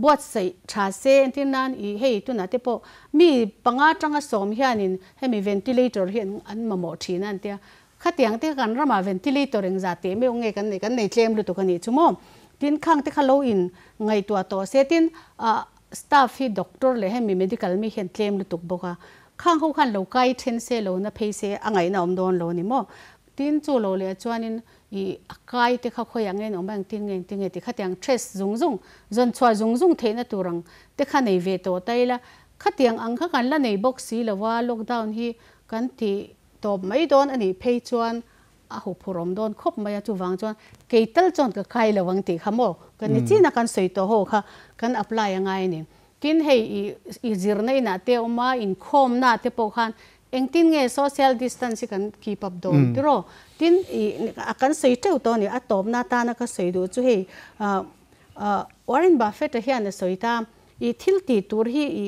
buatsaih tha se entir nan ih hei tunah te pawh mi panga atanga 10 hianin hemi ventilator hi an mamawh thin a an tia khatiang te kan ramah ventilator engzah teh meuh nge kan nei kan nei tlem lutuk a nih chu maw tin khang te kha lo in ngaihtuah tawh se tin ah staff hi doctor leh hemi medical mi hian tlem lutuk bawk a khang ho khan lo kai then se lo na phei se a ngaihna awm dawn lo a ni maw tin chu lo leh chuanin I a kai te kha khawiah nge an awm a, engtin nge engtin nge tih khatiang trace zung zung, zawn chhuah zung zung theihna tur ang te kha nei ve tawh ta ila, khatiang ang kha kan la nei bawk si lo a, lockdown hi kan ti tawp mai dawn a nih phei chuan a huphurh awm dawn khawp mai a, chuvang chuan kei tal chuan ka kai lo ang tih kha maw kan ni chin a kan sawi tawh ho kha kan apply a ngai a ni. Tin hei i i zirna inah te awm a, inkhawmna te pawh khan Engtin nge social distance hi kan keep up dawn tiraw? Tin, i a kan sawi teuh tawh a ni. A tawpna atana ka sawi duh chu hei Warren Buffett-a hian a sawi ta, i thil tih tur hi i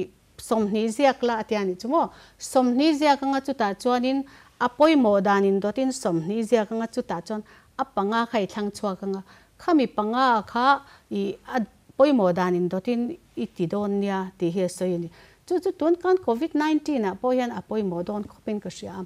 20 ziak la a tia nih chu maw? 20 ziak anga chutah chuanin a pawimawh dan indawtin 20 ziak anga chutah chuan a panga kha i thlang chhuak anga khami panga kha i a pawimawh dan indawtin i ti dawn nia tih hi a sawi a ni. Chu chu tun kan Covid 19 ah pawh hian a pawimawh dawn khawpin ka hria a.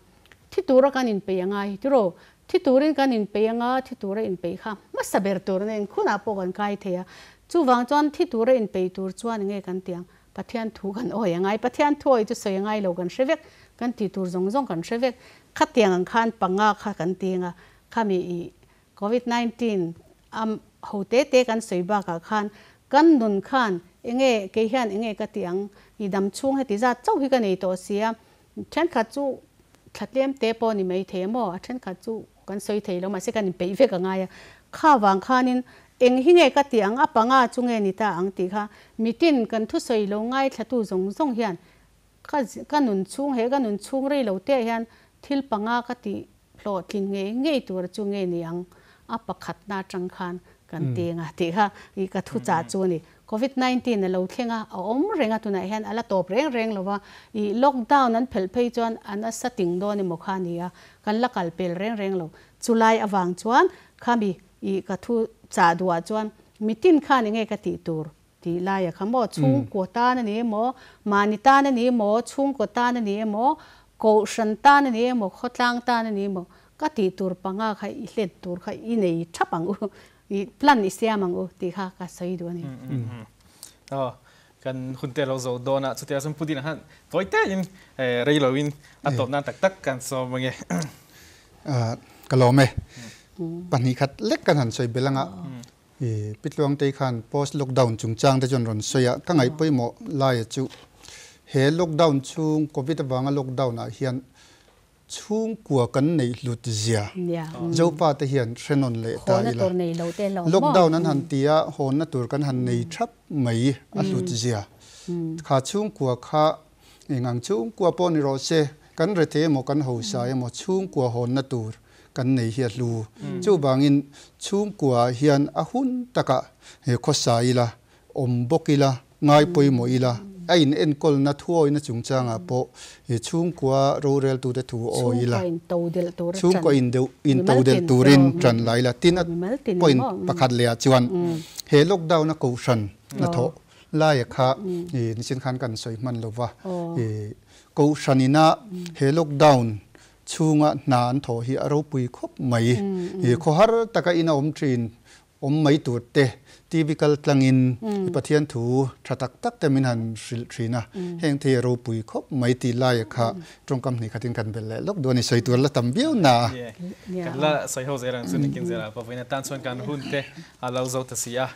Thi tura kan inpeih a ngai tiraw? Thi turin kan inpeih anga thi tura inpeih kha hmasa ber tur a nia, inkhunah pawh kan kai thei a. Chuvang chuan thi tura inpeih tur chuan enge kan tih ang? Pathian thu kan awi a ngai. Pathian thu awi chu sawi a ngai lo kan hre vek, kan tih tur zawng zawng kan hre vek. Khatiang ang khan panga kha kan ti anga khami i Covid 19 a ho te te kan sawi bakah khan kan nun khan enge kei hian enge ka tih ang i dam chhung heti zat chauh hi ka nei tawh si a, thenkhat chu thla tlem te pawh ni mai thei a maw, a thenkhat chu kan sawi thei lo mahse kan inpeih vek a ngai a, kha vang khanin eng hi nge ka tih ang a panga chu nge ni ta ang tih kha mitin kan thusawi lo ngaithlatu zawng zawng hian ka ka nun chhung he ka nun chhung rei lo te ah hian thil panga ka tih hlawhtlin ngei ngei tur chu nge ni ang a pakhatna atang khan kan teng a tih kha i ka thuchah chu a ni. Covid 19 a lo thleng a, a awm reng a tunah hian a la tawp reng reng lo va, i lockdown an phelh phei chuan a nasa ting dawn emaw kha a ni a, kan la kal pel reng reng lo. Chulai avang chuan khami i ka thuchah duhah chuan mitin khan enge ka tih tur Tih laia kha maw, chhungkaw tan a ni emaw, mahni tan a ni emaw, chhungkaw tan a ni emaw, kohhran tan a ni emaw, khawtlang tan a ni emaw, ka tih tur panga kha i hlet tur kha i nei thap ang u, i plan i siam ang u tih kha ka sawi duh a ni. Aw, kan hun te lo zo dawn a, chutia chuan Pu Dina khan tawi tein rei loin a tawp nan tak tak kan sawm ange. Ka lawm e. Pahnih khat lek kan han sawi belh anga. I Pi Tluangtei khan post lockdown chungchang te chuan rawn sawi a, ka ngaih pawimawh laia chu he lockdown chhung covid avanga lockdown ah hian chhungkua kan neih hlut zia Zopa te hian hre nawn leh ta ila. Lockdown an han ti a, hawnna tur kan han nei thap mai a hlut zia. Kha chhungkua kha Eng ang chhungkua pawh ni rawh se, kan rethei emaw kan hausa emaw chhungkua hawnna tur kan nei hi a hlu. Chuvangin chhungkuaah hian a hun takah khawsa ila, awm bawk ila, ngai pawimawh ila, a in enkawlna thuawina chungchangah pawh chhungkua roreltute thu awi ila, chhungkua in todelh turin ṭan la ila. Tin, a point pakhat lehah chuan he lockdown a kohhran hnathawh Laia kha nichin khan kan sawi hman lo va, Kohhran ina he lockdown chhunga hna an thawh hi a ropui khawp mai. Khawhar taka ina awm thin awm mai tur te TV kal tlangin Pathian thu tha tak tak te min han hrilh thin a, heng te hi a ropui khawp mai tih laia kha tawngkam hnih khatin kan belh leh lawk duh a ni, sawi tur la tam viau na a. Kan la sawi ho zel ang chu nikin zela pawina tan chuan kan hun te a lo zo ta si a.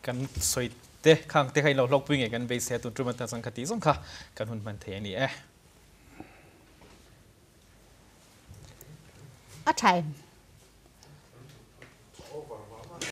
Kan sawi te khang te kha in lo hlawkpui ngei kan beisei a, tun tum atan chuan kha tih zawng kha kan hun hman thei a ni e. A tha em?